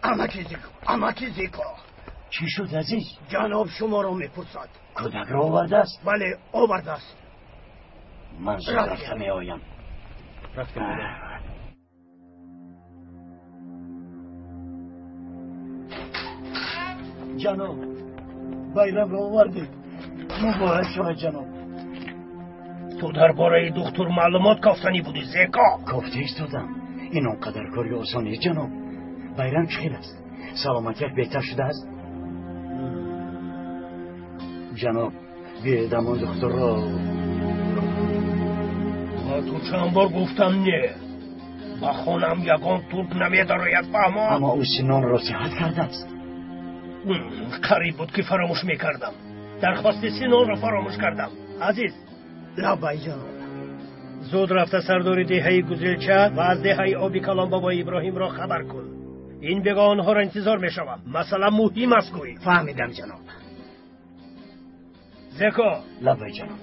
Амаки Зико, амаки Зико.
Чӣ шуд, азиз?
Ҷаноб шуморо мепурсад.
Кӯдакро овардааст?
Бале, овардааст.
Ман зуд рафта меоям.
Рафтем.
Ҷаноб, байрамро овардед. Муборак шавад, ҷаноб.
Ту дар бораи духтур маълумот кофтанӣ будӣ, Зеко.
Кофта истодам. Ин он қадар кори осон нест, ҷаноб. Байрам чӣ хел аст? Саломатиаш беҳтар шудааст? Ҷаноб, биёед ҳамон духтурро.
Ба ту чанд бор гуфтам, не. Ба хонам ягон турк намедарояд, фаҳмо?
Аммо ӯ Синонро сиҳат кардааст.
Қариб буд, ки фаромӯш мекардам. Дархости Синонро фаромӯш кардам. Азиз,
лаббай, ҷаноб.
Зуд рафта сардори деҳаи Гузелча ва аз деҳаи Оби Калон бобои Иброҳимро хабар кун. Ин бего онҳоро интизор мешавам. Масъала муҳим аст, гӯй.
Фаҳмидам, ҷаноб.
Зеко.
Лаббай, ҷаноб.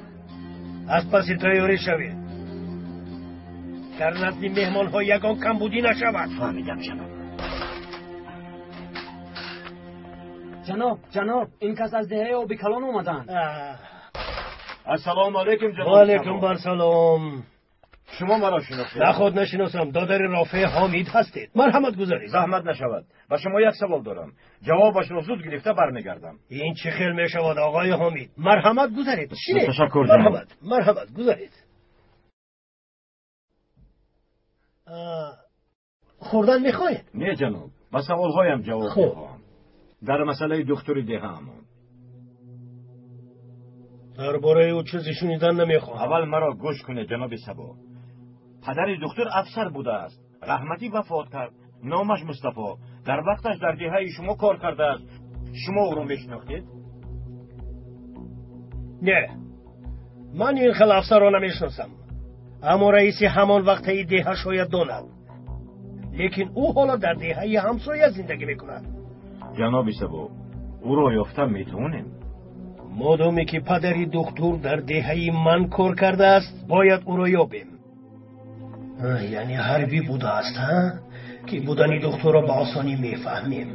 Аз паси тайёрӣ шавед. Дар назди меҳмонҳо ягон камбудӣ нашавад.
Фаҳмидам, ҷаноб.
Ҷаноб, ҷаноб, ин кас аз деҳаи Оби Калон омаданд.
Ассалому алайкум, ҷаноб.
Ва алайкум барсалом.
Шумо маро шинохтед?
Наход нашиносам. Додари Рофеъ Ҳомид ҳастед. Марҳамат гузаред.
Заҳмат нашавад. Ба шумо як савол дорам. Ҷавобашро зуд гирифта бармегардам.
Ин чӣ хел мешавад, оғои Ҳомид? Марҳамат гузаред. Шинед.
Ташаккур, ҷаноб.
Марҳамат, марҳамат гузаред. Хӯрдан мехоҳед?
Не, ҷаноб. Ба саволҳоям ҷавоб мехоҳам. Дар масъалаи духтури деҳаамон.
Дар бораи ӯ чизе шунидан намехоҳам.
Аввал маро гӯш кунед, ҷаноби Сабо. Падари духтур афсар будааст. Раҳматӣ вафот кард. Номаш Мустафо. Дар вақташ дар деҳаи шумо кор кардааст. Шумо ӯро мешинохтед?
Не, ман ин хел афсарро намешиносам. Аммо раиси ҳамон вақтаи деҳа шояд донад. Лекин ӯ ҳоло дар деҳаи ҳамсоя зиндагӣ мекунад.
Ҷаноби Сабо, ӯро ёфта метавонем?
Модоме ки падари духтур дар деҳаи ман кор кардааст, бояд ӯро ёбем. Яъне ҳарбӣ будааст, ҳа? Ки будани духтурро ба осонӣ мефаҳмем.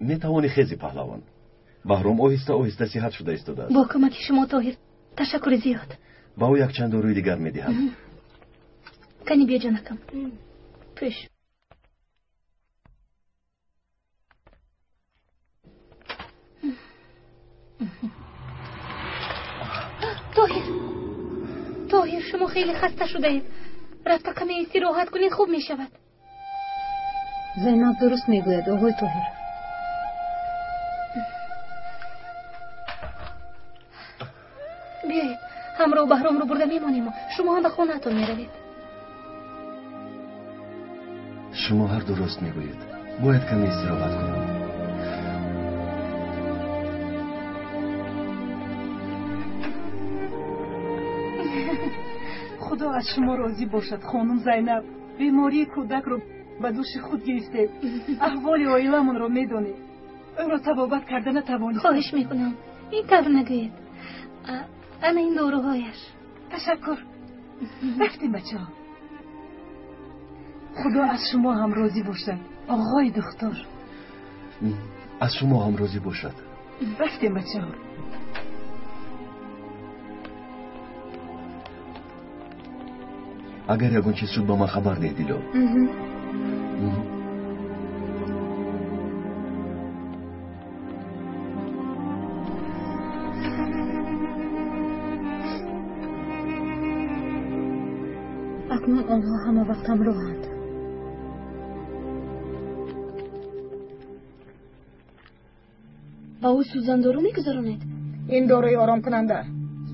Метавонӣ хези, паҳлавон. Баҳром оҳиста оҳиста сиҳат шуда истодааст.
Бо кӯмаки шумо, Тоҳир, ташаккури зиёд.
Ба ӯ якчанд доруи дигар медиҳам.
Кани биё, ҷонакам. Пӯш. Тоҳир, Тоҳир, шумо хеле хаста шудаед. Рафта каме истироҳат кунед, хуб мешавад.
Зайнаб дуруст мегӯяд, оғои Тоҳир.
Биёед, ҳамроҳ Баҳромро бурда мемонему шумо ҳам ба хонаатон меравед.
Шумо ҳар дуруст мегӯед. Бояд каме истироҳат кунам.
Худо аз шумо розӣ бошад, хонум Зайнаб. Бемории кӯдакро ба дӯши худ гирифтед. Аҳволи оиламонро медонед. Ӯро табобат карда натавонистем.
Хоҳиш мекунам, ин тавр нагӯед. Ана ин доруҳояш.
Ташаккур. Рафтем, бачаҳо. Худо аз шумо ҳам розӣ бошад, оғои духтур.
Аз шумо ҳам розӣ бошад.
Рафтем, бачаҳо.
Агар ягон чиз шуд, ба ман хабар деҳ, Дило.
Акнун онҳо ҳама вақт ҳамроҳанд.
Ба ӯ сӯзандору мегузаронед?
Ин доруи оромкунанда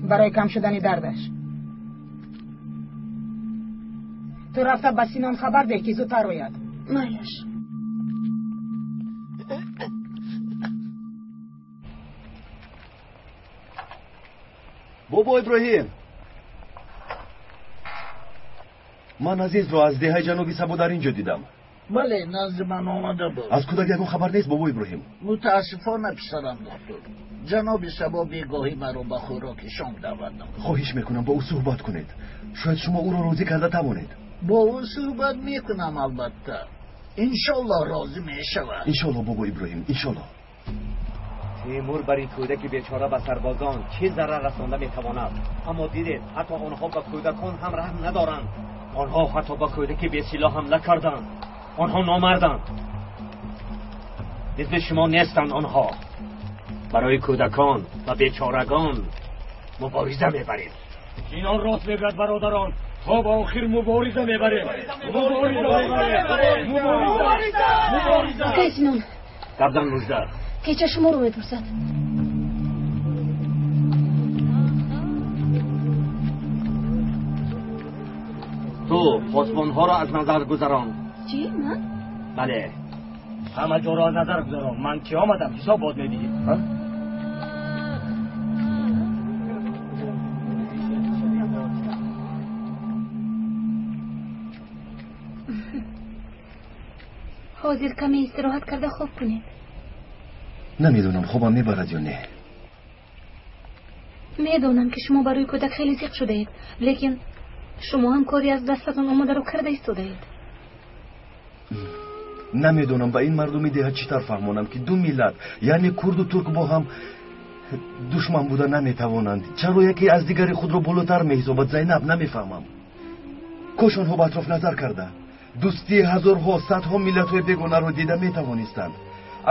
барои кам шудани дардаш. Ту рафта ба Синон хабар деҳ, ки зудтар ояд.
Майлаш.
Бобо Иброҳим, ман Азизро аз деҳаи ҷаноби Сабо дар ин ҷо дидам.
Бале, назди ман омада буд.
Аз кӯдак ягон хабар нест, бобо Иброҳим?
Мутаассифона, писарам духтур. Ҷаноби Сабо бегоҳӣ маро ба хӯроки шом даъват намуд.
Хоҳиш мекунам, бо ӯ суҳбат кунед. Шояд шумо ӯро розӣ карда тавонед.
Бо ӯ суҳбат мекунам, албатта. Иншоллоҳ розӣ мешавад.
Иншоллоҳ, бобо Иброҳим, иншоллоҳ.
Тимур бар ин кӯдаки бечора ба сарбозон чӣ зарар расонда метавонад? Аммо дидед, ҳатто онҳо ба кӯдакон ҳам раҳм надоранд. Онҳо ҳатто ба кӯдаки бесилоҳ ҳамла карданд. Онҳо номарданд. Мисли шумо нестанд онҳо. Барои кӯдакон ва бечорагон мубориза мебарем.
Инон рост мегӯяд, бародарон. То ба охир мубориза мебарем. Мубориза! Мубориза!
Акай Синон.
Гапзан, Мужда.
Кеча шуморо мепурсад.
Ту посбонҳоро аз назар гузарон.
Чӣ? Ман?
Бале.
Ҳама ҷоро аз назар гузарон. Ман ки омадам, ҳисоб бод медиҳӣ.
Ҳозир каме истироҳат карда хоб кунед.
Намедонам хобам мебарад ё не.
Медонам ки шумо барои кӯдак хеле зиқ шудаед, лекин шумо ҳам кори аз дастатон омадаро карда истодаед.
Намедонам ба ин мардуми деҳа чӣ тавр фаҳмонам, ки ду миллат, яъне курду турк, бо ҳам душман буда наметавонанд. Чаро яке аз дигари худро болотар меҳисобад, Зайнаб? Намефаҳмам. Кош онҳо ба атроф назар карда дӯстии ҳазорҳо, садҳо миллатҳои бегонаро дида метавонистанд.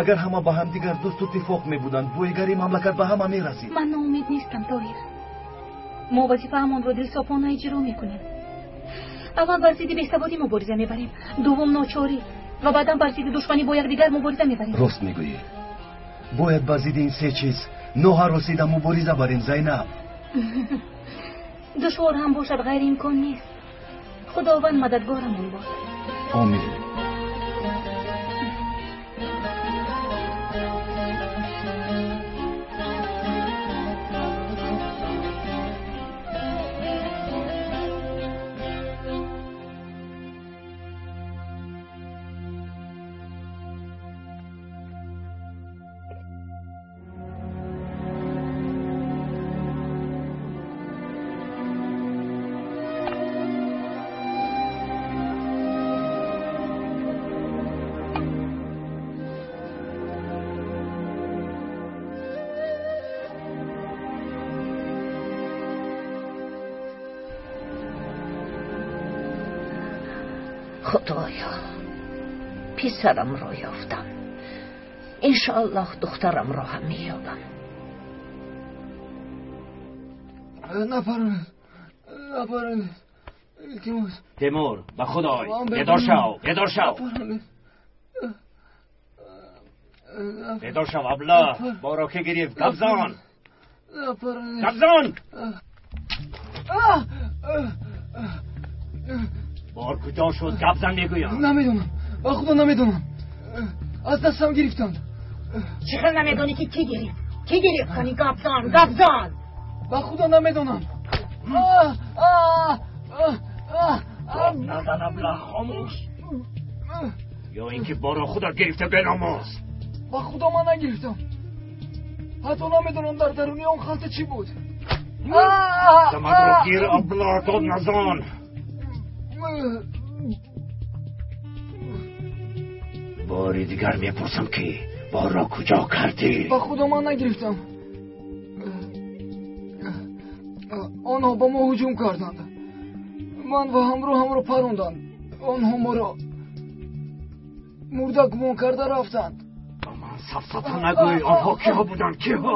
Агар ҳама ба ҳамдигар дӯсту иттифоқ мебуданд, боигарии мамлакат ба ҳама мерасид.
Ман ноумед нестам, Тоҳир. Мо вазифаамонро дилсофона иҷро мекунем. Аввал бар зидди бесаводӣ мубориза мебарем, дуввум ночорӣ ва баъдан бар зидди душманӣ бо якдигар мубориза мебарем.
Рост мегӯӣ. Бояд ба зидди ин се чиз ноҳаросида мубориза барем, Зайнаб.
Душвор ҳам бошад, ғайриимкон нест. Худованд мададгорамон бод.
Омин.
Худоё, писарамро ёфтам. Иншоаллоҳ духтарамро ҳам меёбам.
Напаронед, напаронед, илтимос.
Темур, ба худой, бедор шав, бедор шав, бедор шав, абла. Боро ки гирифт? Гапзан, гапзан! Бор куҷо шуд? Гапзан мегӯям.
Намедонам, ба худо намедонам. Аз дастам гирифтанд.
Чӣ хел намедонӣ, ки кӣ гирифт? Кӣ гирифт? Кани, гапзан, гапзан!
Ба худо намедонам.
Назан, абла, хомӯш, ё ин ки боро худат гирифта, беномус.
Ба худо ман нагирифтам. Ҳатто намедонам дар даруни он халта чӣ буд.
Дамадро гир, абла, дод назан! Бори дигар мепурсам, ки борро куҷо кардӣ?
Ба худо ман нагирифтам. Онҳо ба мо ҳуҷум карданд, ман ва ҳамроҳамро паронданд. Онҳо моро мурда гумон карда рафтанд.
Ба ман сафсата нагӯй. Онҳо киҳо буданд, киҳо?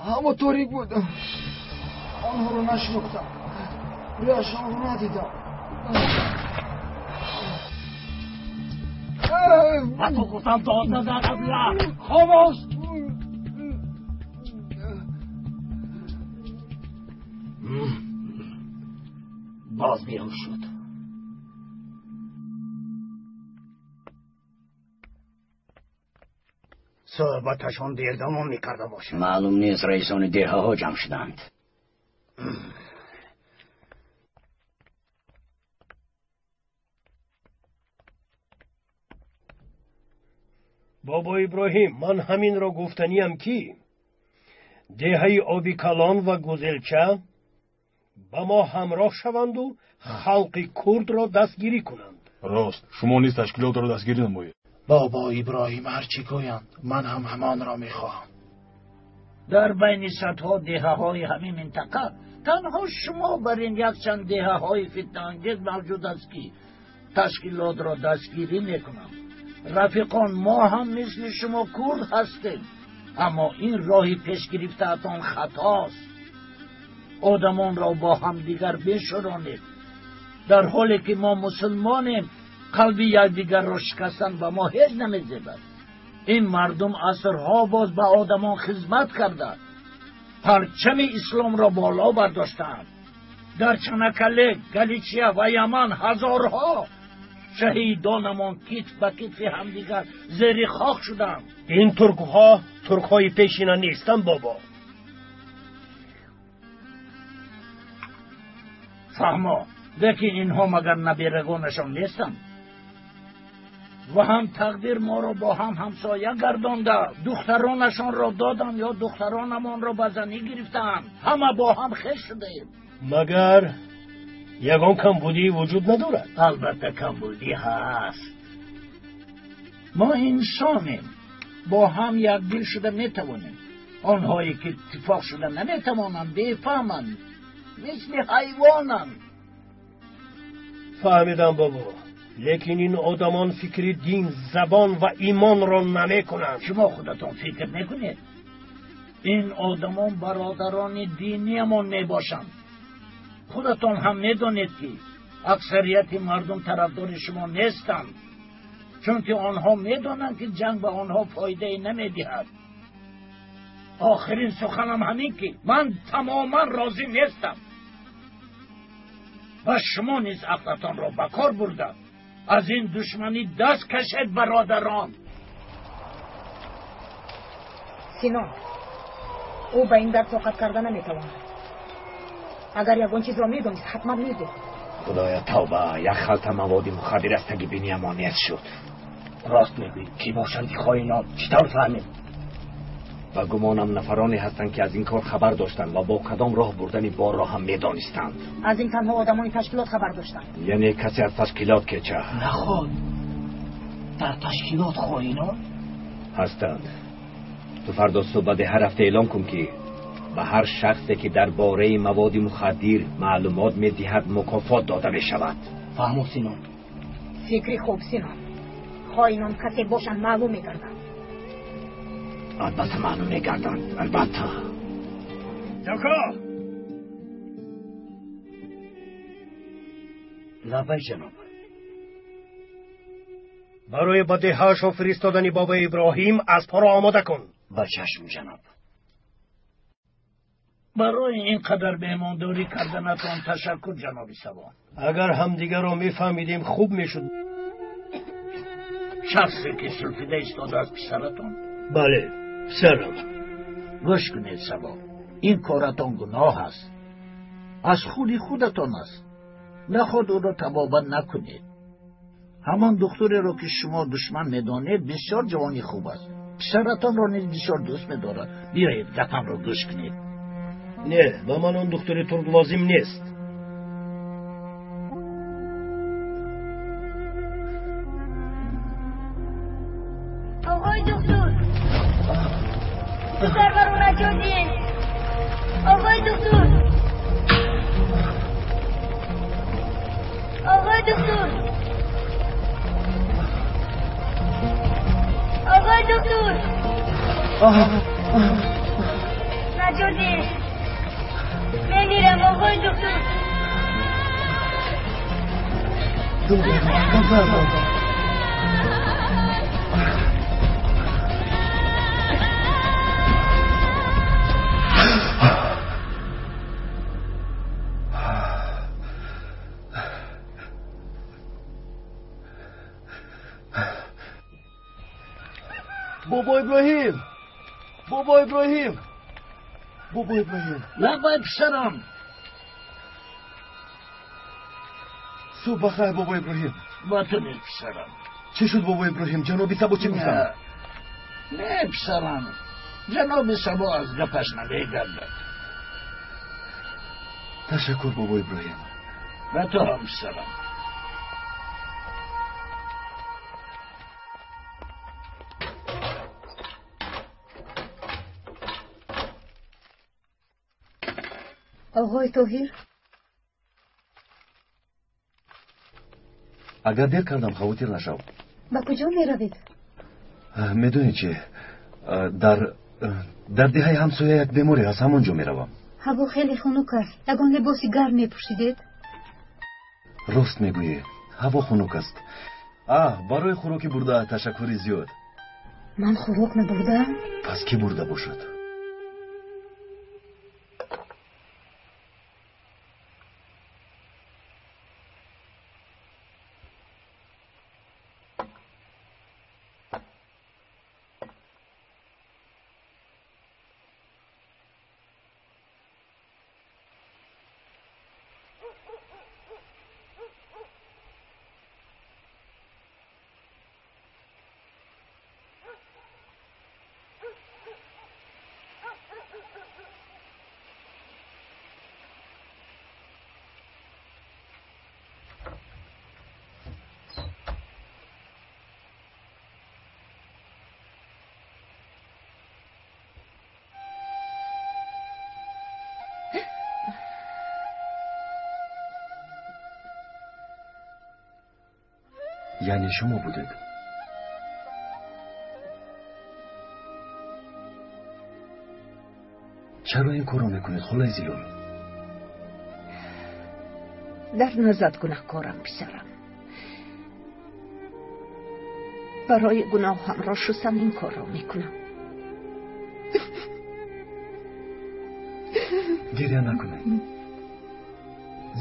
Ҳамо торик буд, онҳоро нашинохтам, рӯяшонро надидам.
Ба ту гуфтам, дод назан, абла, хомӯш! Боз беҳуш шуд. Суҳбаташон дер давом мекарда бошад.
Маълум нест, раисони деҳаҳо ҷамъ шуданд.
Бобо Иброҳим, ман ҳаминро гуфтаниям, ки деҳаи Оби Калон ва Гузелча ба мо ҳамроҳ шаванду халқи курдро дастгирӣ кунанд.
Рост, шумо низ ташкилотро дастгирӣ намоед.
Бобо Иброҳим ҳар чӣ гӯянд, ман ҳам ҳамонро мехоҳам.
Дар байни садҳо деҳаҳои ҳамин минтақа танҳо шумо бар ин якчанд деҳаҳои фитнаангез мавҷуд аст, ки ташкилотро дастгирӣ мекунам. Рафиқон, мо ҳам мисли шумо курд ҳастем, аммо ин роҳи пеш гирифтаатон хатост. Одамонро бо ҳамдигар бешӯронед. Дар ҳоле ки мо мусулмонем, қалби якдигарро шикастан ба мо ҳеҷ намезебад. Ин мардум асрҳо боз ба одамон хизмат карда, парчами исломро боло бардоштаанд. Дар Чанакале, Галичия ва Яман ҳазорҳо шаҳидонамон китф ба китфи ҳамдигар зери хок шуданд.
Ин туркҳо туркҳои пешина нестанд, бобо.
Фаҳмо, лекин инҳо магар наберагонашон нестанд? Ва ҳам тақдир моро бо ҳам ҳамсоя гардонда, духтаронашонро доданд ё духтаронамонро ба занӣ гирифтаанд. Ҳама бо ҳам хеш шудаем.
Магар ягон камбудӣ вуҷуд надорад?
Албатта камбудӣ ҳаст. Мо инсонем, бо ҳам якдил шуда метавонем. Онҳое ки иттифоқ шуда наметавонанд, бефаҳманд, мисли ҳайвонанд.
Фаҳмидам бобо, лекин ин одамон фикри дин, забон ва имонро намекунанд.
Шумо худатон фикр мекунед? Ин одамон бародарони диниямон мебошанд. Худатон ҳам медонед, ки аксарияти мардум тарафдори шумо нестанд, чунки онҳо медонанд, ки ҷанг ба онҳо фоидае намедиҳад. Охирин суханам ҳамин, ки ман тамоман розӣ нестам ва шумо низ ақлатонро ба кор бурда аз ин душманӣ даст кашед, бародарон.
Сино, ӯ ба ин дард тоқат карда наметавонад. Агар ягон чизро медонист, ҳатман мегуфт.
Худоя, тавба, як халта маводи мухаддир аз таги биниямон нест шуд.
Рост мегӯӣ, кӣ бошанд хоинон? Чӣ тавр фаҳмем?
Ба гумонам нафароне ҳастанд, ки аз ин кор хабар доштанд ва бо кадом роҳ бурдани борро ҳам медонистанд.
Аз ин танҳо одамони ташкилот хабар доштанд.
Яъне касе аз ташкилот кеча.
Наход, дар ташкилот хоинон
ҳастанд. Ту фардо субҳ ба деҳа рафта эълон кун, ки ба ҳар шахсе, ки дар бораи маводи мухаддир маълумот медиҳад, мукофот дода мешавад.
Фаҳмо, Сино.
Фикри хуб, Сино. Хоинон касе бошанд, маълум мегарданд.
Албатта маълум мегарданд, албатта.
Дока!
Лаббай, ҷаноб.
Барои ба деҳаашон фиристодани бобои Иброҳим аспҳоро омода кун.
Ба чашм, ҷаноб.
Барои ин қадар меҳмондорӣ карданатон ташаккур, ҷаноби Сабо.
Агар ҳамдигарро мефаҳмидем, хуб мешуд.
Шахсе ки сулфида истодааст, писаратон?
Бале, писарам.
Гӯш кунед, Сабо, ин коратон гуноҳ аст, аз худи худатон аст. Наход ӯро табобат накунед. Ҳамон духтуреро, ки шумо душман медонед, бисёр ҷавони хуб аст, писаратонро низ бисёр дӯст медорад. Биёед, гапамро гӯш кунед.
Не, ба ман он духтури турк лозим нест.
Оғои духтур, зудтар маро наҷот диҳед. Оғои духтур, оғои духтур, оғои духтур, наҷот диҳед, мемирам, оғои духтур.
Бобо Иброҳим! Бобо Иброҳим! Бобо Иброҳим!
Лаббай, писарам.
Субҳ бахайр, Бобо Иброҳим.
Ба ту низ, писарам.
Чӣ шуд, Бобо Иброҳим? Ҷаноби Сабо чӣ гуфтанд?
Не, писарам, ҷаноби Сабо аз гапаш намегардад.
Ташаккур, Бобо Иброҳим.
Ба ту ҳам, писарам.
Оғои Тоҳир.
Агар дер кардам, хавотир нашав.
Ба куҷо меравед?
Медонӣ чи, дар деҳаи ҳамсоя як беморе ҳаст, ҳамон ҷо меравам.
Ҳаво хеле хунук аст, ягон либоси гарм мепӯшидед.
Рост мегӯӣ, ҳаво хунук аст. Барои хӯроки бурда ташаккури зиёд.
Ман хӯрок набурдаам.
Пас кӣ бурда бошад? Яъне шумо будед. Чаро ин корро мекунед, холаи Зилол?
Дар назарат гунаҳкорам, писарам. Барои гуноҳамро шустан ин корро мекунам.
Гиря накунед.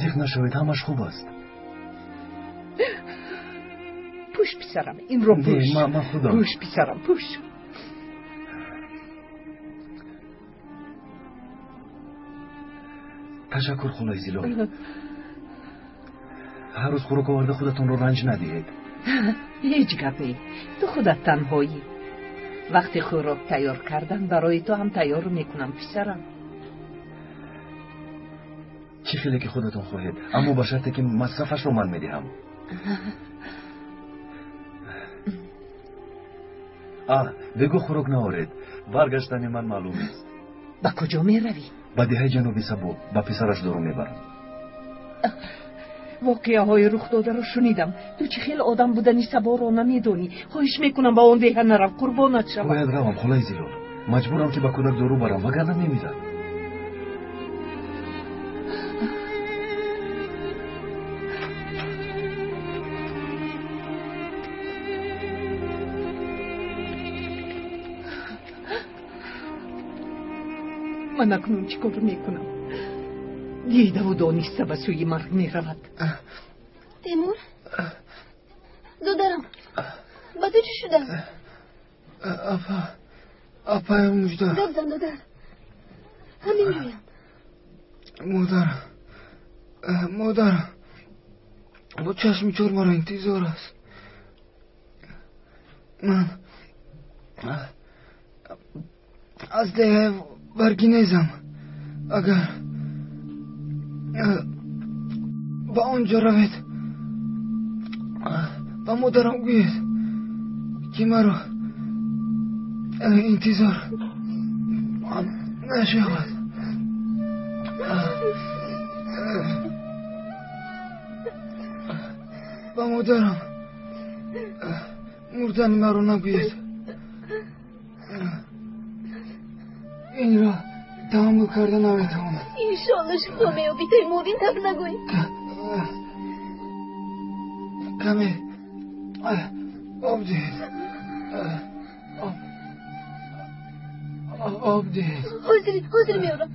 Зиқ нашавед, ҳамаш хуб аст.
Пӯш, писарам, инро пӯш.
Не, ман худам.
Пӯш, писарам, пӯш.
Ташаккур, холаи Зилол. Ҳар рӯз хӯрок оварда худатонро ранҷ надиҳед.
Ҳеҷ гап не, ту худат танҳоӣ. Вақти хӯрок тайёр кардан барои ту ҳам тайёр мекунам, писарам.
Чӣ хеле ки худатон хоҳед, аммо ба шарте ки масрафашро ман медиҳам. А, бегоҳ хӯрок наоред, баргаштани ман маълум нест.
Ба куҷо меравӣ?
Ба деҳаи ҷаноби Сабо, ба писараш дору мебарам.
Воқеаҳои рухдодаро шунидам. Ту чӣ хел одам будани Саборо намедонӣ. Хоҳиш мекунам, ба он деҳа нарав, қурбонат шавам.
Бояд равам, холаи Зилол. Маҷбурам ки ба кӯдак дору барам, вагарна мемирад.
Ман акнун чӣ кор мекунам? Дидаву дониста ба сӯи марг меравад.
Темур, додарам, ба ту чӣ шуда?
Апа, апаям Мужда.
Гап зан, додар, ҳамин ҷоям.
Модарам, модарам бо чашми чор маро интизор аст. Ман аз деҳаи Варгинезам. Агар ба он ҷо равед, ба модарам гӯед, ки маро интизор нашавад. Ба модарам мурдани маро нагӯед. Инро таҳаммул карда наметавонам.
Иншоалло шифо меёбӣ, Темур, ин тавр нагӯй.
Каме об диҳед. Об диҳед.
Ҳозир, ҳозир меорам.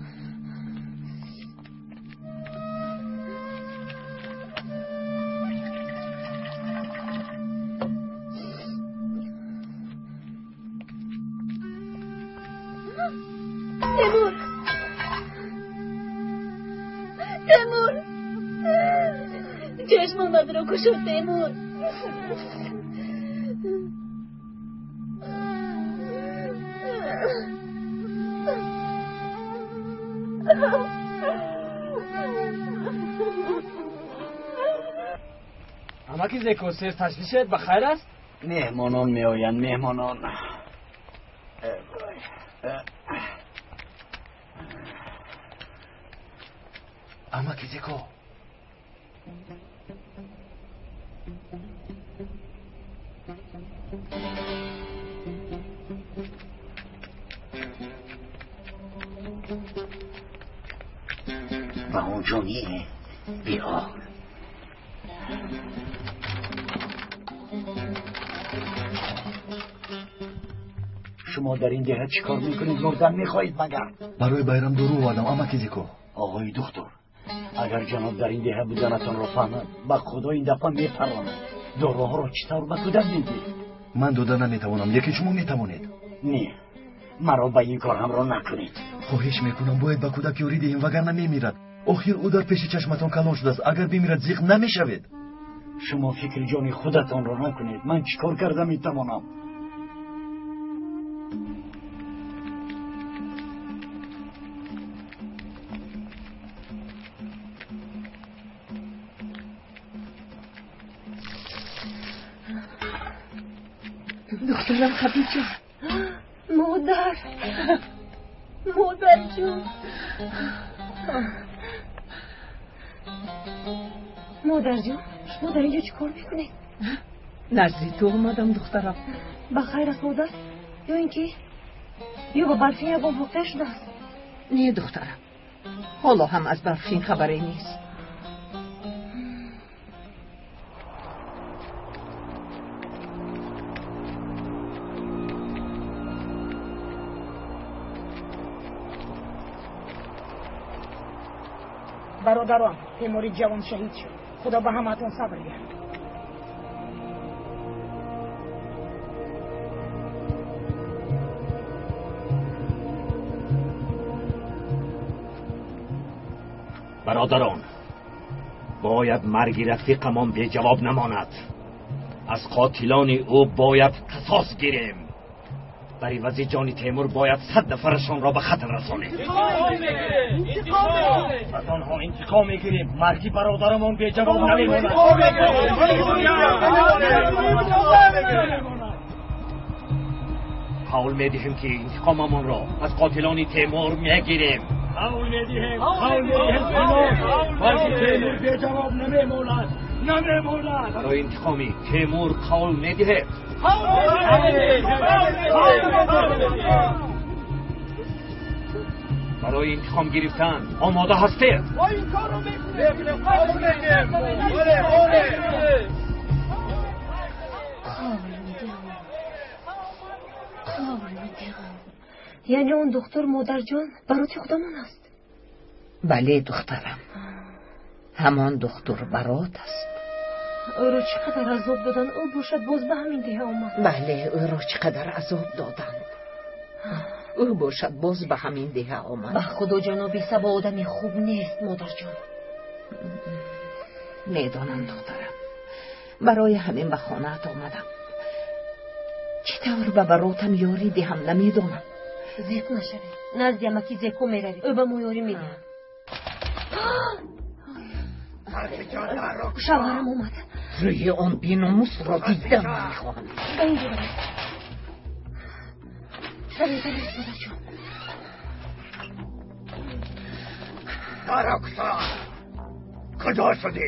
Темур, Темур, чашмонатро кушод, Темур.
Амаки Зеко, сер ташвишед, ба хайр аст?
Меҳмонон меоянд, меҳмонон.
Амаки Зеко,
ба он ҷо не, биё. Шумо дар ин деҳа чӣ кор мекунед? Мурдан мехоҳед магар?
Барои байрам дору овардам, амаки Зеко.
Оғои духтур, агар ҷаноб дар ин деҳа буданатонро фаҳмад, ба худо ин дафъа мепаронад. Доруҳоро чӣ тавр ба кӯдак медиҳед?
Ман дода наметавонам, лекин шумо метавонед.
Не, маро ба ин кор ҳамроҳ накунед.
Хоҳиш мекунам, бояд ба кӯдак ёрӣ диҳем, вагарна мемирад. Охир ӯ дар пеши чашматон калон шудааст. Агар бимирад, зиқ намешавед.
Шумо фикри ҷони худатонро накунед. Ман чӣ кор карда метавонам?
Духтарам Хадиҷа.
Модар, модарҷон, модарҷон, шумо дар инҷо чӣ кор мекунед?
Назди ту омадам, духтарам.
Ба хайр аст, модар? Ё ин ки ё ба Барфин ягон воқеа шудааст?
Не, духтарам, ҳоло ҳам аз Барфин хабаре нест.
Бародарон, бемори ҷавон шаҳид шуд. Худо ба ҳамаатон сабр диҳад.
Бародарон, бояд марги рафиқамон беҷавоб намонад. Аз қотилони ӯ бояд қасос гирем. Бар ивази ҷони Темур бояд 100 нафарашонро ба қатл расонем.
Аз онҳо интиқом мегирем. Марги бародарамон беҷавоб намемонад.
Қавл медиҳем, ки интиқомамонро аз қотилони Темур мегирем.
Қавл медиҳем, қавл медиҳем, Тимур. Марги Темур беҷавоб намемонад, намемонад.
Барои интиқоми Темур қавл медиҳед? Барои интиқом гирифтан омода ҳастед?
Мо ин корро мекунем. Қавл медиҳем.
Қавл медиҳам, қавл медиҳам. Яъне он духтур, модарҷон, бароти худамон аст?
Бале, духтарам, ҳамон духтур барот аст.
Ӯро чӣ қадар азоб доданд, ӯ бошад боз ба ҳамин деҳа омад.
Бале, ӯро чӣ қадар азоб доданд, ӯ бошад боз ба ҳамин деҳа омад.
Ба худо, ҷаноби Сабо одами хуб нест, модарҷон.
Медонам, духтарам, барои ҳамин ба хонаат омадам. Чӣ тавр ба баротам ёрӣ диҳам, намедонам.
Зиқ нашавед, назди амаки Зеко меравед, ӯ ба мо ёрӣ медиҳад. Шавҳарам омад.
Рӯи он беномусро дидан намехоҳам.
Ба инҷо баред. Баред, баред, модарҷон.
Дарро кушо! Куҷо шудӣ?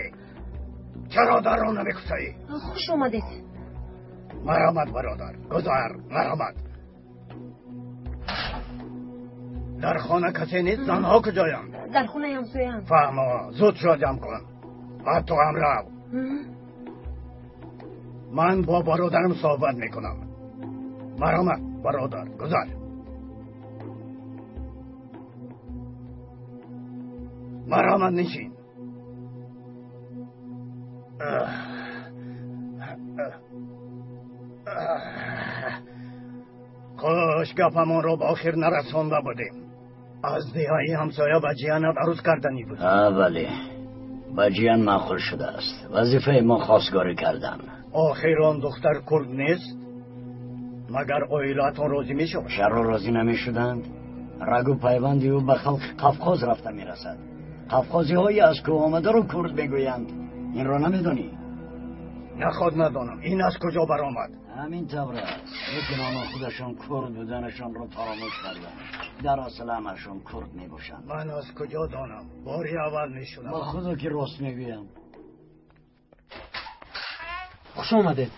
Чаро дарро намекушоӣ?
Хуш омадед.
Марҳамат, бародар, гузар, марҳамат. Дар хона касе нест? Занҳо куҷоянд?
Дар хонаи ҳамсояанд.
Фаҳмо, зуд шо ҷамъ кун. Баъд ту ҳам рав. Ман бо бародарам суҳбат мекунам. Марҳамат, бародар, гузар. Марҳамат, нишин. Хуш, гапамонро ба охир нарасонда будем. Аз деҳаи ҳамсоя ба ҷиянат арӯз карданӣ буд.
Бале, ба ҷиян маъқул шудааст. Вазифаи мо хостгорӣ кардан.
Охир он духтар курд нест? Магар оилаатон розӣ мешавад?
Чаро розӣ намешуданд? Рагу пайванди ӯ ба халқи Қавқоз рафта мерасад. Қавқозиҳои аз кӯҳ омадаро курд мегӯянд. Инро намедонӣ?
Наход надонам. Ин аз куҷо баромад?
Ҳамин тавр аст. Лекин онҳо худашон курд буданашонро фаромӯш карданд. Дар асл ҳамашон курд мебошанд.
Ман аз куҷо донам? Бори аввал мешунавам.
Ба худо ки рост мегӯям.
Хуш омадед.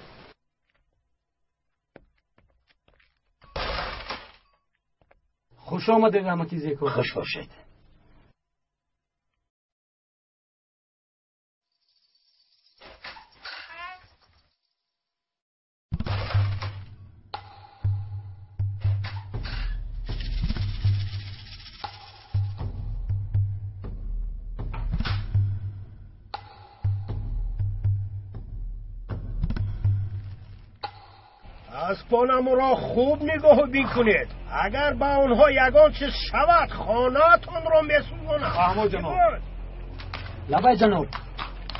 Хуш омадед, амаки Зеко.
Хуш бошед.
Аспонамро хуб нигоҳ бикунед. Агар ба онҳо ягон чиз шавад, хонаатонро месӯзонам.
Фаҳмо, ҷаноб.
Лабай, ҷаноб.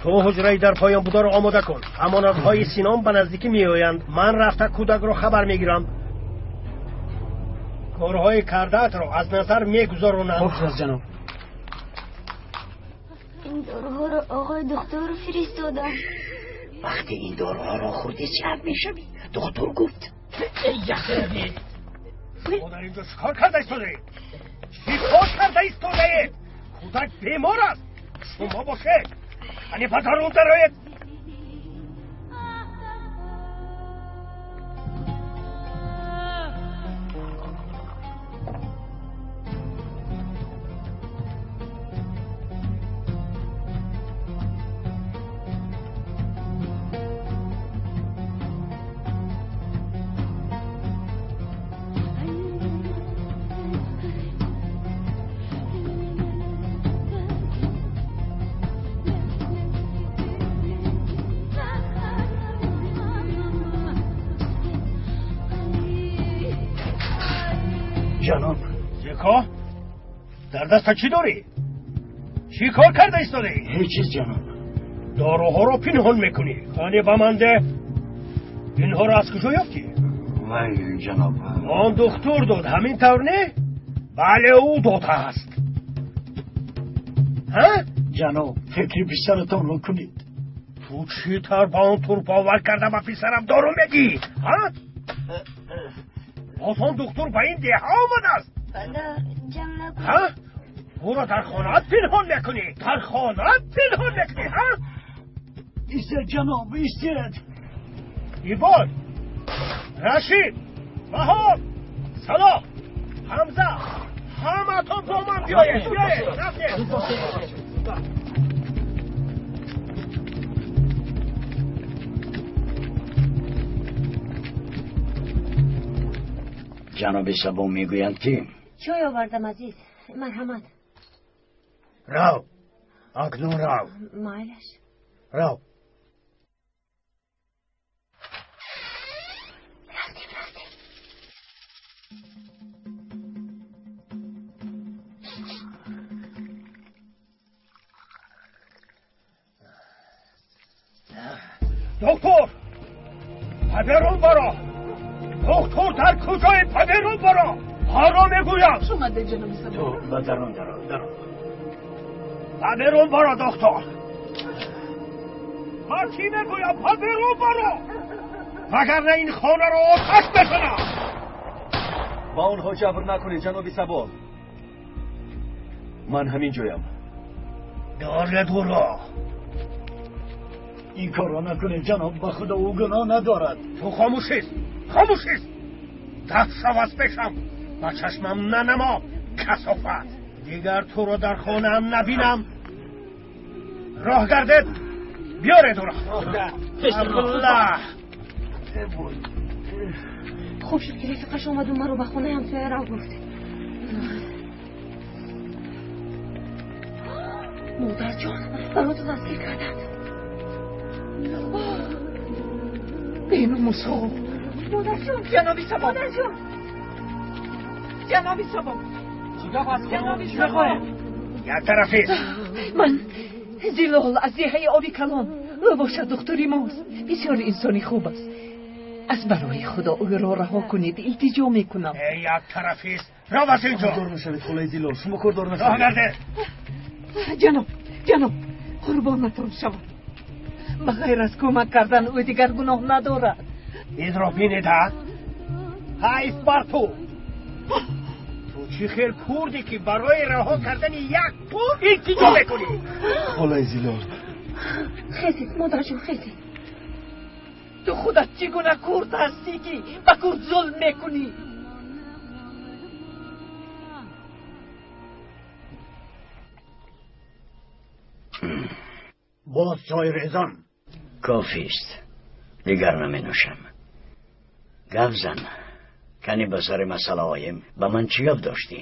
Ту ҳуҷраи дар поён бударо омода кун. Амонатҳои Сином ба наздикӣ меоянд. Ман рафта кӯдакро хабар мегирам. Корҳои кардаатро аз назар мегузаронам.
Хуб шуд, ҷаноб.
Ин доруҳоро оғои духтур фиристоданд.
Вақте ин доруҳоро хӯрдӣ, сиҳат мешавӣ. Духтур гуфт.
Шумо дар инҷо чӣ кор карда истодаед? Чӣ кор карда истодаед? Кӯдак бемор аст. Шумо бошед. Ани ба дарун дароед.
Ҷаноб.
Зико, дар дастат чӣ дорӣ? Чӣ кор карда истодаӣ?
Ҳеҷ чиз, ҷаноб.
Доруҳоро пинҳон мекунӣ. Қане ба ман деҳ. Инҳоро аз куҷо ёфтӣ?
Вай, ҷаноб.
Он духтур дод, ҳамин тавр не? Бале, ӯ додааст. Ҳа?
Ҷаноб, фикри писаратонро кунед.
Ту чӣ тавр ба он тур бовар карда ба писарам дору медиҳӣ? Ҳа? Боз он духтур ба ин деҳа омадааст.
Падар, ҷанг накун.
Ҳа? Ӯро дар хонаат пинҳон мекунӣ? Дар хонаат пинҳон мекунӣ, ҳа?
Истед, ҷаноб, истед.
Ибод, Рашид, Ваҳоб, Салоҳ, Ҳамза, ҳаматон бо ман биёед, биёед, рафтем.
Ҷаноби Сабо мегӯянд ки
чой овардам, азиз, марҳамат.
Рав, акнун рав.
Майлаш.
Рав.
Рафтем, рафтем.
Доктор, ба берун баро. Доктор, дар куҷои? Ба берун баро. Ҳаро мегӯям.
Хуш омадед, ҷаноби Сабо.
Ту ба дарун даро, дарун.
Ба берун баро, доктор. Ман чӣ мегӯям? Ба берун баро, вагарна ин хонаро оташ мезанам.
Ба онҳо ҷабр накунед, ҷаноби Сабо. Ман ҳамин ҷоям.
Доред ӯро.
Ин корро накунед, ҷаноб, ба худо ӯ гуноҳ надорад.
Ту хомӯшист, хомӯшист. Даст шав аз пешам, ба чашмам нанамо, касофат. Дигар туро дар хонаам набинам. Роҳ гардед, биёред ӯро. Абдуллаҳ.
Хуб шуд ки рафиқаш омаду маро ба хонаи ҳамсоя рав гуфт. Модарҷон, бароту дастгир карданд.
Беномусҳо.
Модарҷон,
ҷаноби Сабо.
Модарҷон.
Ҷаноби Сабо.
Чӣ гап аст?
Ҷаноби
Чӣ
Сабо.
мехоҳед?
Як тарафист.
Ман Зилол аз деҳаи Оби Калон. Ӯ бошад духтури мост. Бисёр инсони хуб аст. Аз барои Худо ӯро раҳо кунед, илтиҷо мекунам.
Эй, як тарафист, рав аз инҷо.
Кордор нашавед, холаи Зилол, шумо кордор
Роҳ
нашавед.
гардед.
Ҷаноб, ҷаноб, қурбонатон шавам. Ба ғайр аз кӯмак кардан ӯ дигар гуноҳ надорад.
Инро бинед, ҳа? Ҳайф бар ту. Ту чӣ хел курдӣ ки барои раҳо кардани як пул илтиҷо мекунӣ?
Холаи Зилол.
Хезед, модарҷон, хезед.
Ту худат чӣ гуна курд ҳастӣ ки ба курд зулм мекунӣ?
Боз чой резам.
Кофист, дигар наменӯшам. Гап зан, кани ба сари масъала оем. Ба ман чӣ гап доштӣ?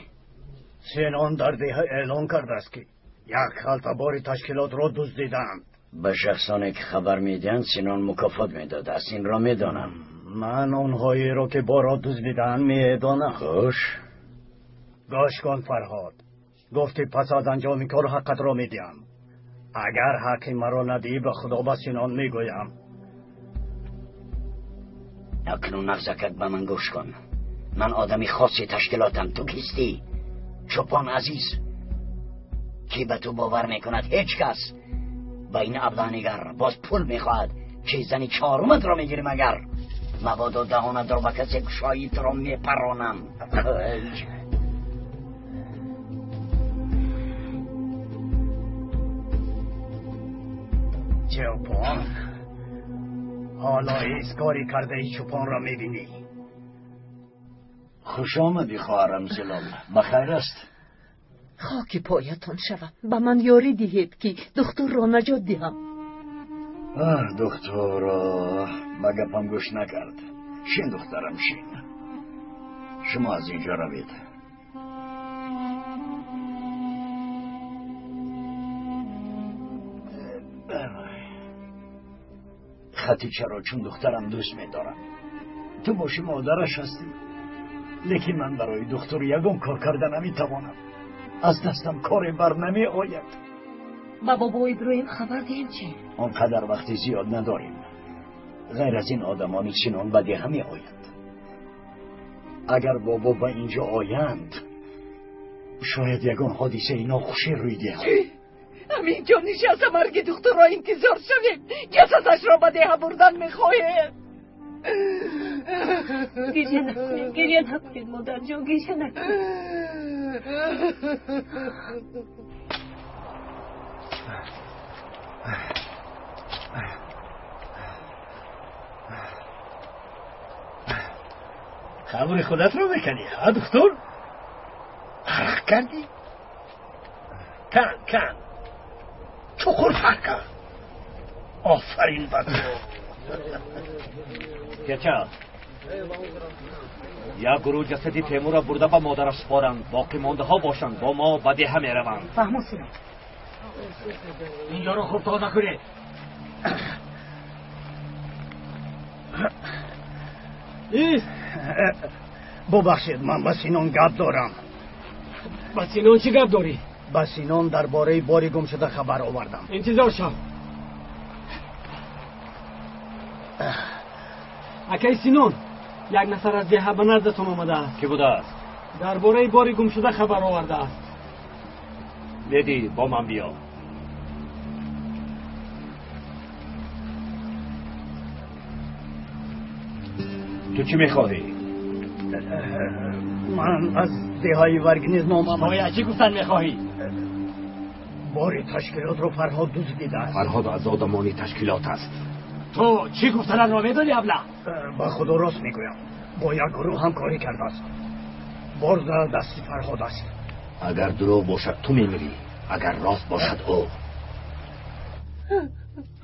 Синон дар деҳа эълон кардааст ки як халта бори ташкилотро дуздидаанд.
Ба шахсоне ки хабар медиҳанд, Синон мукофот медодааст. Инро медонам.
Ман онҳоеро ки борро дуздидаанд медонам.
Хуш.
Гӯш кун, Фарҳод. Гуфтӣ пас аз анҷоми кор ҳаққатро медиҳам. Агар ҳаққи маро надиҳӣ, ба худо ба Синон мегӯям.
Акнун нағзакак ба ман гӯш кун. Ман одами хоси ташкилотам. Ту кистӣ? Чӯпон азиз. Кӣ ба ту бовар мекунад? Ҳеҷ кас. Ба ин аблаҳнигар боз пул мехоҳад. Чи зани чоруматро мегирӣ магар? Мабодо даҳонатро ба касе кушоӣ, туро мепаронам.
Чӯпон, ҳоло ҳеҷ кори кардаи чӯпонро мебинӣ.
Хуш омадӣ, хоҳарам Зилол. Ба хайр аст?
Хоки поятон шавам, ба ман ёрӣ диҳед ки духтурро наҷот диҳам.
Аҳ, духтуро ба гапам гӯш накард. Шин, духтарам, шин. Шумо аз инҷо равед. Хатичаро чун духтарам дӯст медорам. Ту боши модараш ҳастӣ.
Лекин ман барои духтур ягон кор карда наметавонам. Аз дастам коре бар намеояд.
Ба бобо Иброҳим хабар диҳем чӣ?
Он қадар вақти зиёд надорем. Ғайр аз ин одамони Синон ба деҳа меоянд. Агар бобо ба инҷо оянд, шояд ягон ҳодисаи нохушӣ рӯй диҳад.
Ҳаминҷо нишаста марги духтурро интизор шавем. Ҷасадашро ба деҳа бурдан мехоҳем.
Гиря накунед, гиря накунед, модарҷон, гиря накунед.
Қабри худатро мекунӣ, ҳа духтур? Арақ кардӣ? Кан, кан. Чуқуртар кан. Офарин ба ту.
Чача, як гурӯҳ ҷасади Темурро бурда ба модараш супоранд, боқимондаҳо бошанд, бо мо ба деҳа мераванд.
Фаҳмо, Синон.
Инҷоро хуб тоза кунед.
Бубахшед, ман ба Синон гап дорам.
Ба Синон чӣ гап дорӣ?
Ба Синон дар бораи бори гумшуда хабар овардам.
Интизор шав. Акаи Синон, як нафар аз деҳа ба наздатон омадааст.
Кӣ будааст?
Дар бораи бори гумшуда хабар овардааст.
Леди, бо ман биё. Ту чӣ мехоҳӣ?
Ман аз деҳаи Варгниз номам.
Оя, чӣ гуфтан мехоҳӣ?
Бори ташкилотро Фарҳод дуздидааст.
Фарҳод аз одамони ташкилот аст.
Ту чӣ гуфтанатро медонӣ, абла?
Ба худо рост мегӯям. Бо як гурӯҳ ҳамкорӣ кардааст. Бор дар дасти Фарҳод аст.
Агар дурӯғ бошад, ту мемирӣ. Агар рост бошад, ӯ.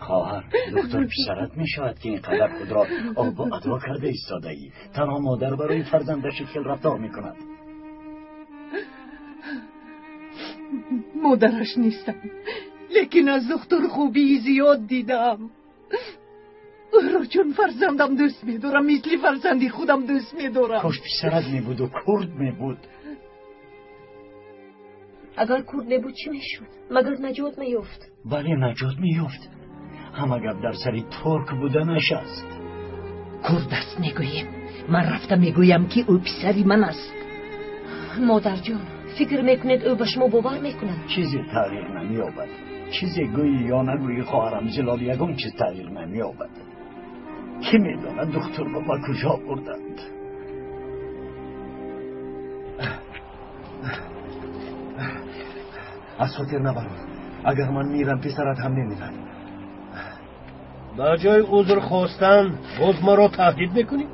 Хоҳар, духтур писарат мешавад ки ин қадар худро обу адо карда истодаӣ. Танҳо модар барои фарзандаш хел рафтор мекунад.
Модараш нестам, лекин аз духтур хубии зиёд дидам. Ӯро чун фарзандам дӯст медорам, мисли фарзанди худам дӯст медорам.
Кош писарат мебуду курд мебуд.
Агар курд мебуд чӣ мешуд? Магар наҷот меёфт?
Бале, наҷот меёфт. Ҳама гап дар сари турк буданаш аст.
Курд аст мегӯем. Ман рафта мегӯям ки ӯ писари ман аст.
Модарҷон, фикр мекунед ӯ ба шумо бовар мекунад?
Чизе тағйир намеёбад. Чизе гӯӣ ё нагӯӣ, хоҳарам Зилол, ягон чиз тағйир намеёбад. Кӣ медонад духтурро ба куҷо бурданд?
Аз хотир набарон, агар ман мирам, писарат ҳам мемирад.
Ба ҷои узр хостан боз маро таҳдид мекунӣ?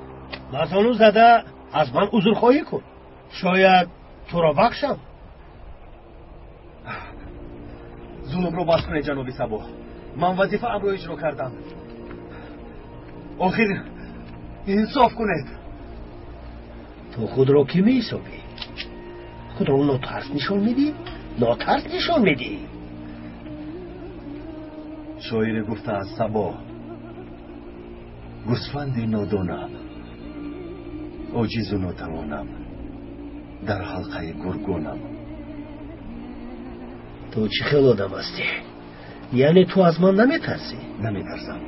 Ба зону зада аз ман узрхоҳӣ кун. Шояд туро бахшам.
Зулмро бас кунед, ҷаноби Сабоҳ. Ман вазифаамро иҷро кардам. Охир инсоф кунед.
Ту худро кӣ меҳисобӣ? Худро нотарс нишон медиҳӣ? Нотарс нишон медиҳӣ?
Шоире гуфтааст, Сабоҳ, гӯсфанди нодонам, оҷизу нотавонам, дар ҳалқаи гургонам.
Ту чӣ хел одам ҳастӣ? Яъне ту аз ман наметарсӣ?
Наметарсам.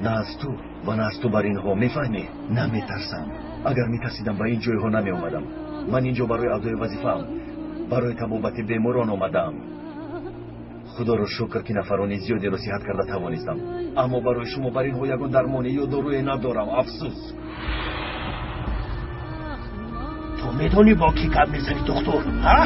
На аз ту ва на аз ту бар инҳо, мефаҳмӣ? Наметарсам. Агар метарсидам, ба ин ҷойҳо намеомадам. Ман инҷо барои адои вазифаам, барои табобати беморон омадаам. Худоро шукр ки нафарони зиёдеро сиҳат карда тавонистам. Аммо барои шумо бар инҳо ягон дармоне ё доруе надорам. Афсӯс.
Ту медонӣ бо кӣ гап мезанӣ, духтур, ҳа?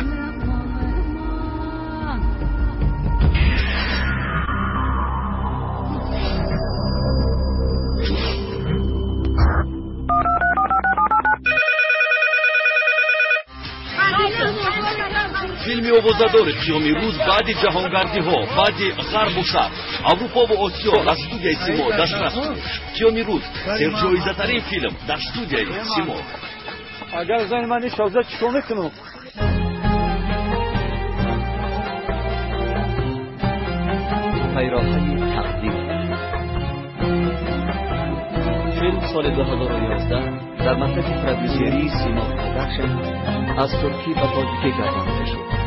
Филми овозадори қиёми рӯз баъди ҷаҳонгардиҳо, баъди ғарбу шарқ, Аврупову Осиё аз студияи Симо дастрас. Қиёми рӯз серҷоизатарин филм дар студияи Симо.
Агар зани ман ишоза чӣ кор мекунам?
Пайроҳаи тақдир. Филм Соли 2011 дар мактаби продюсерии Сима Продакшн аз туркӣ ба тоҷикӣ гардонида шуд.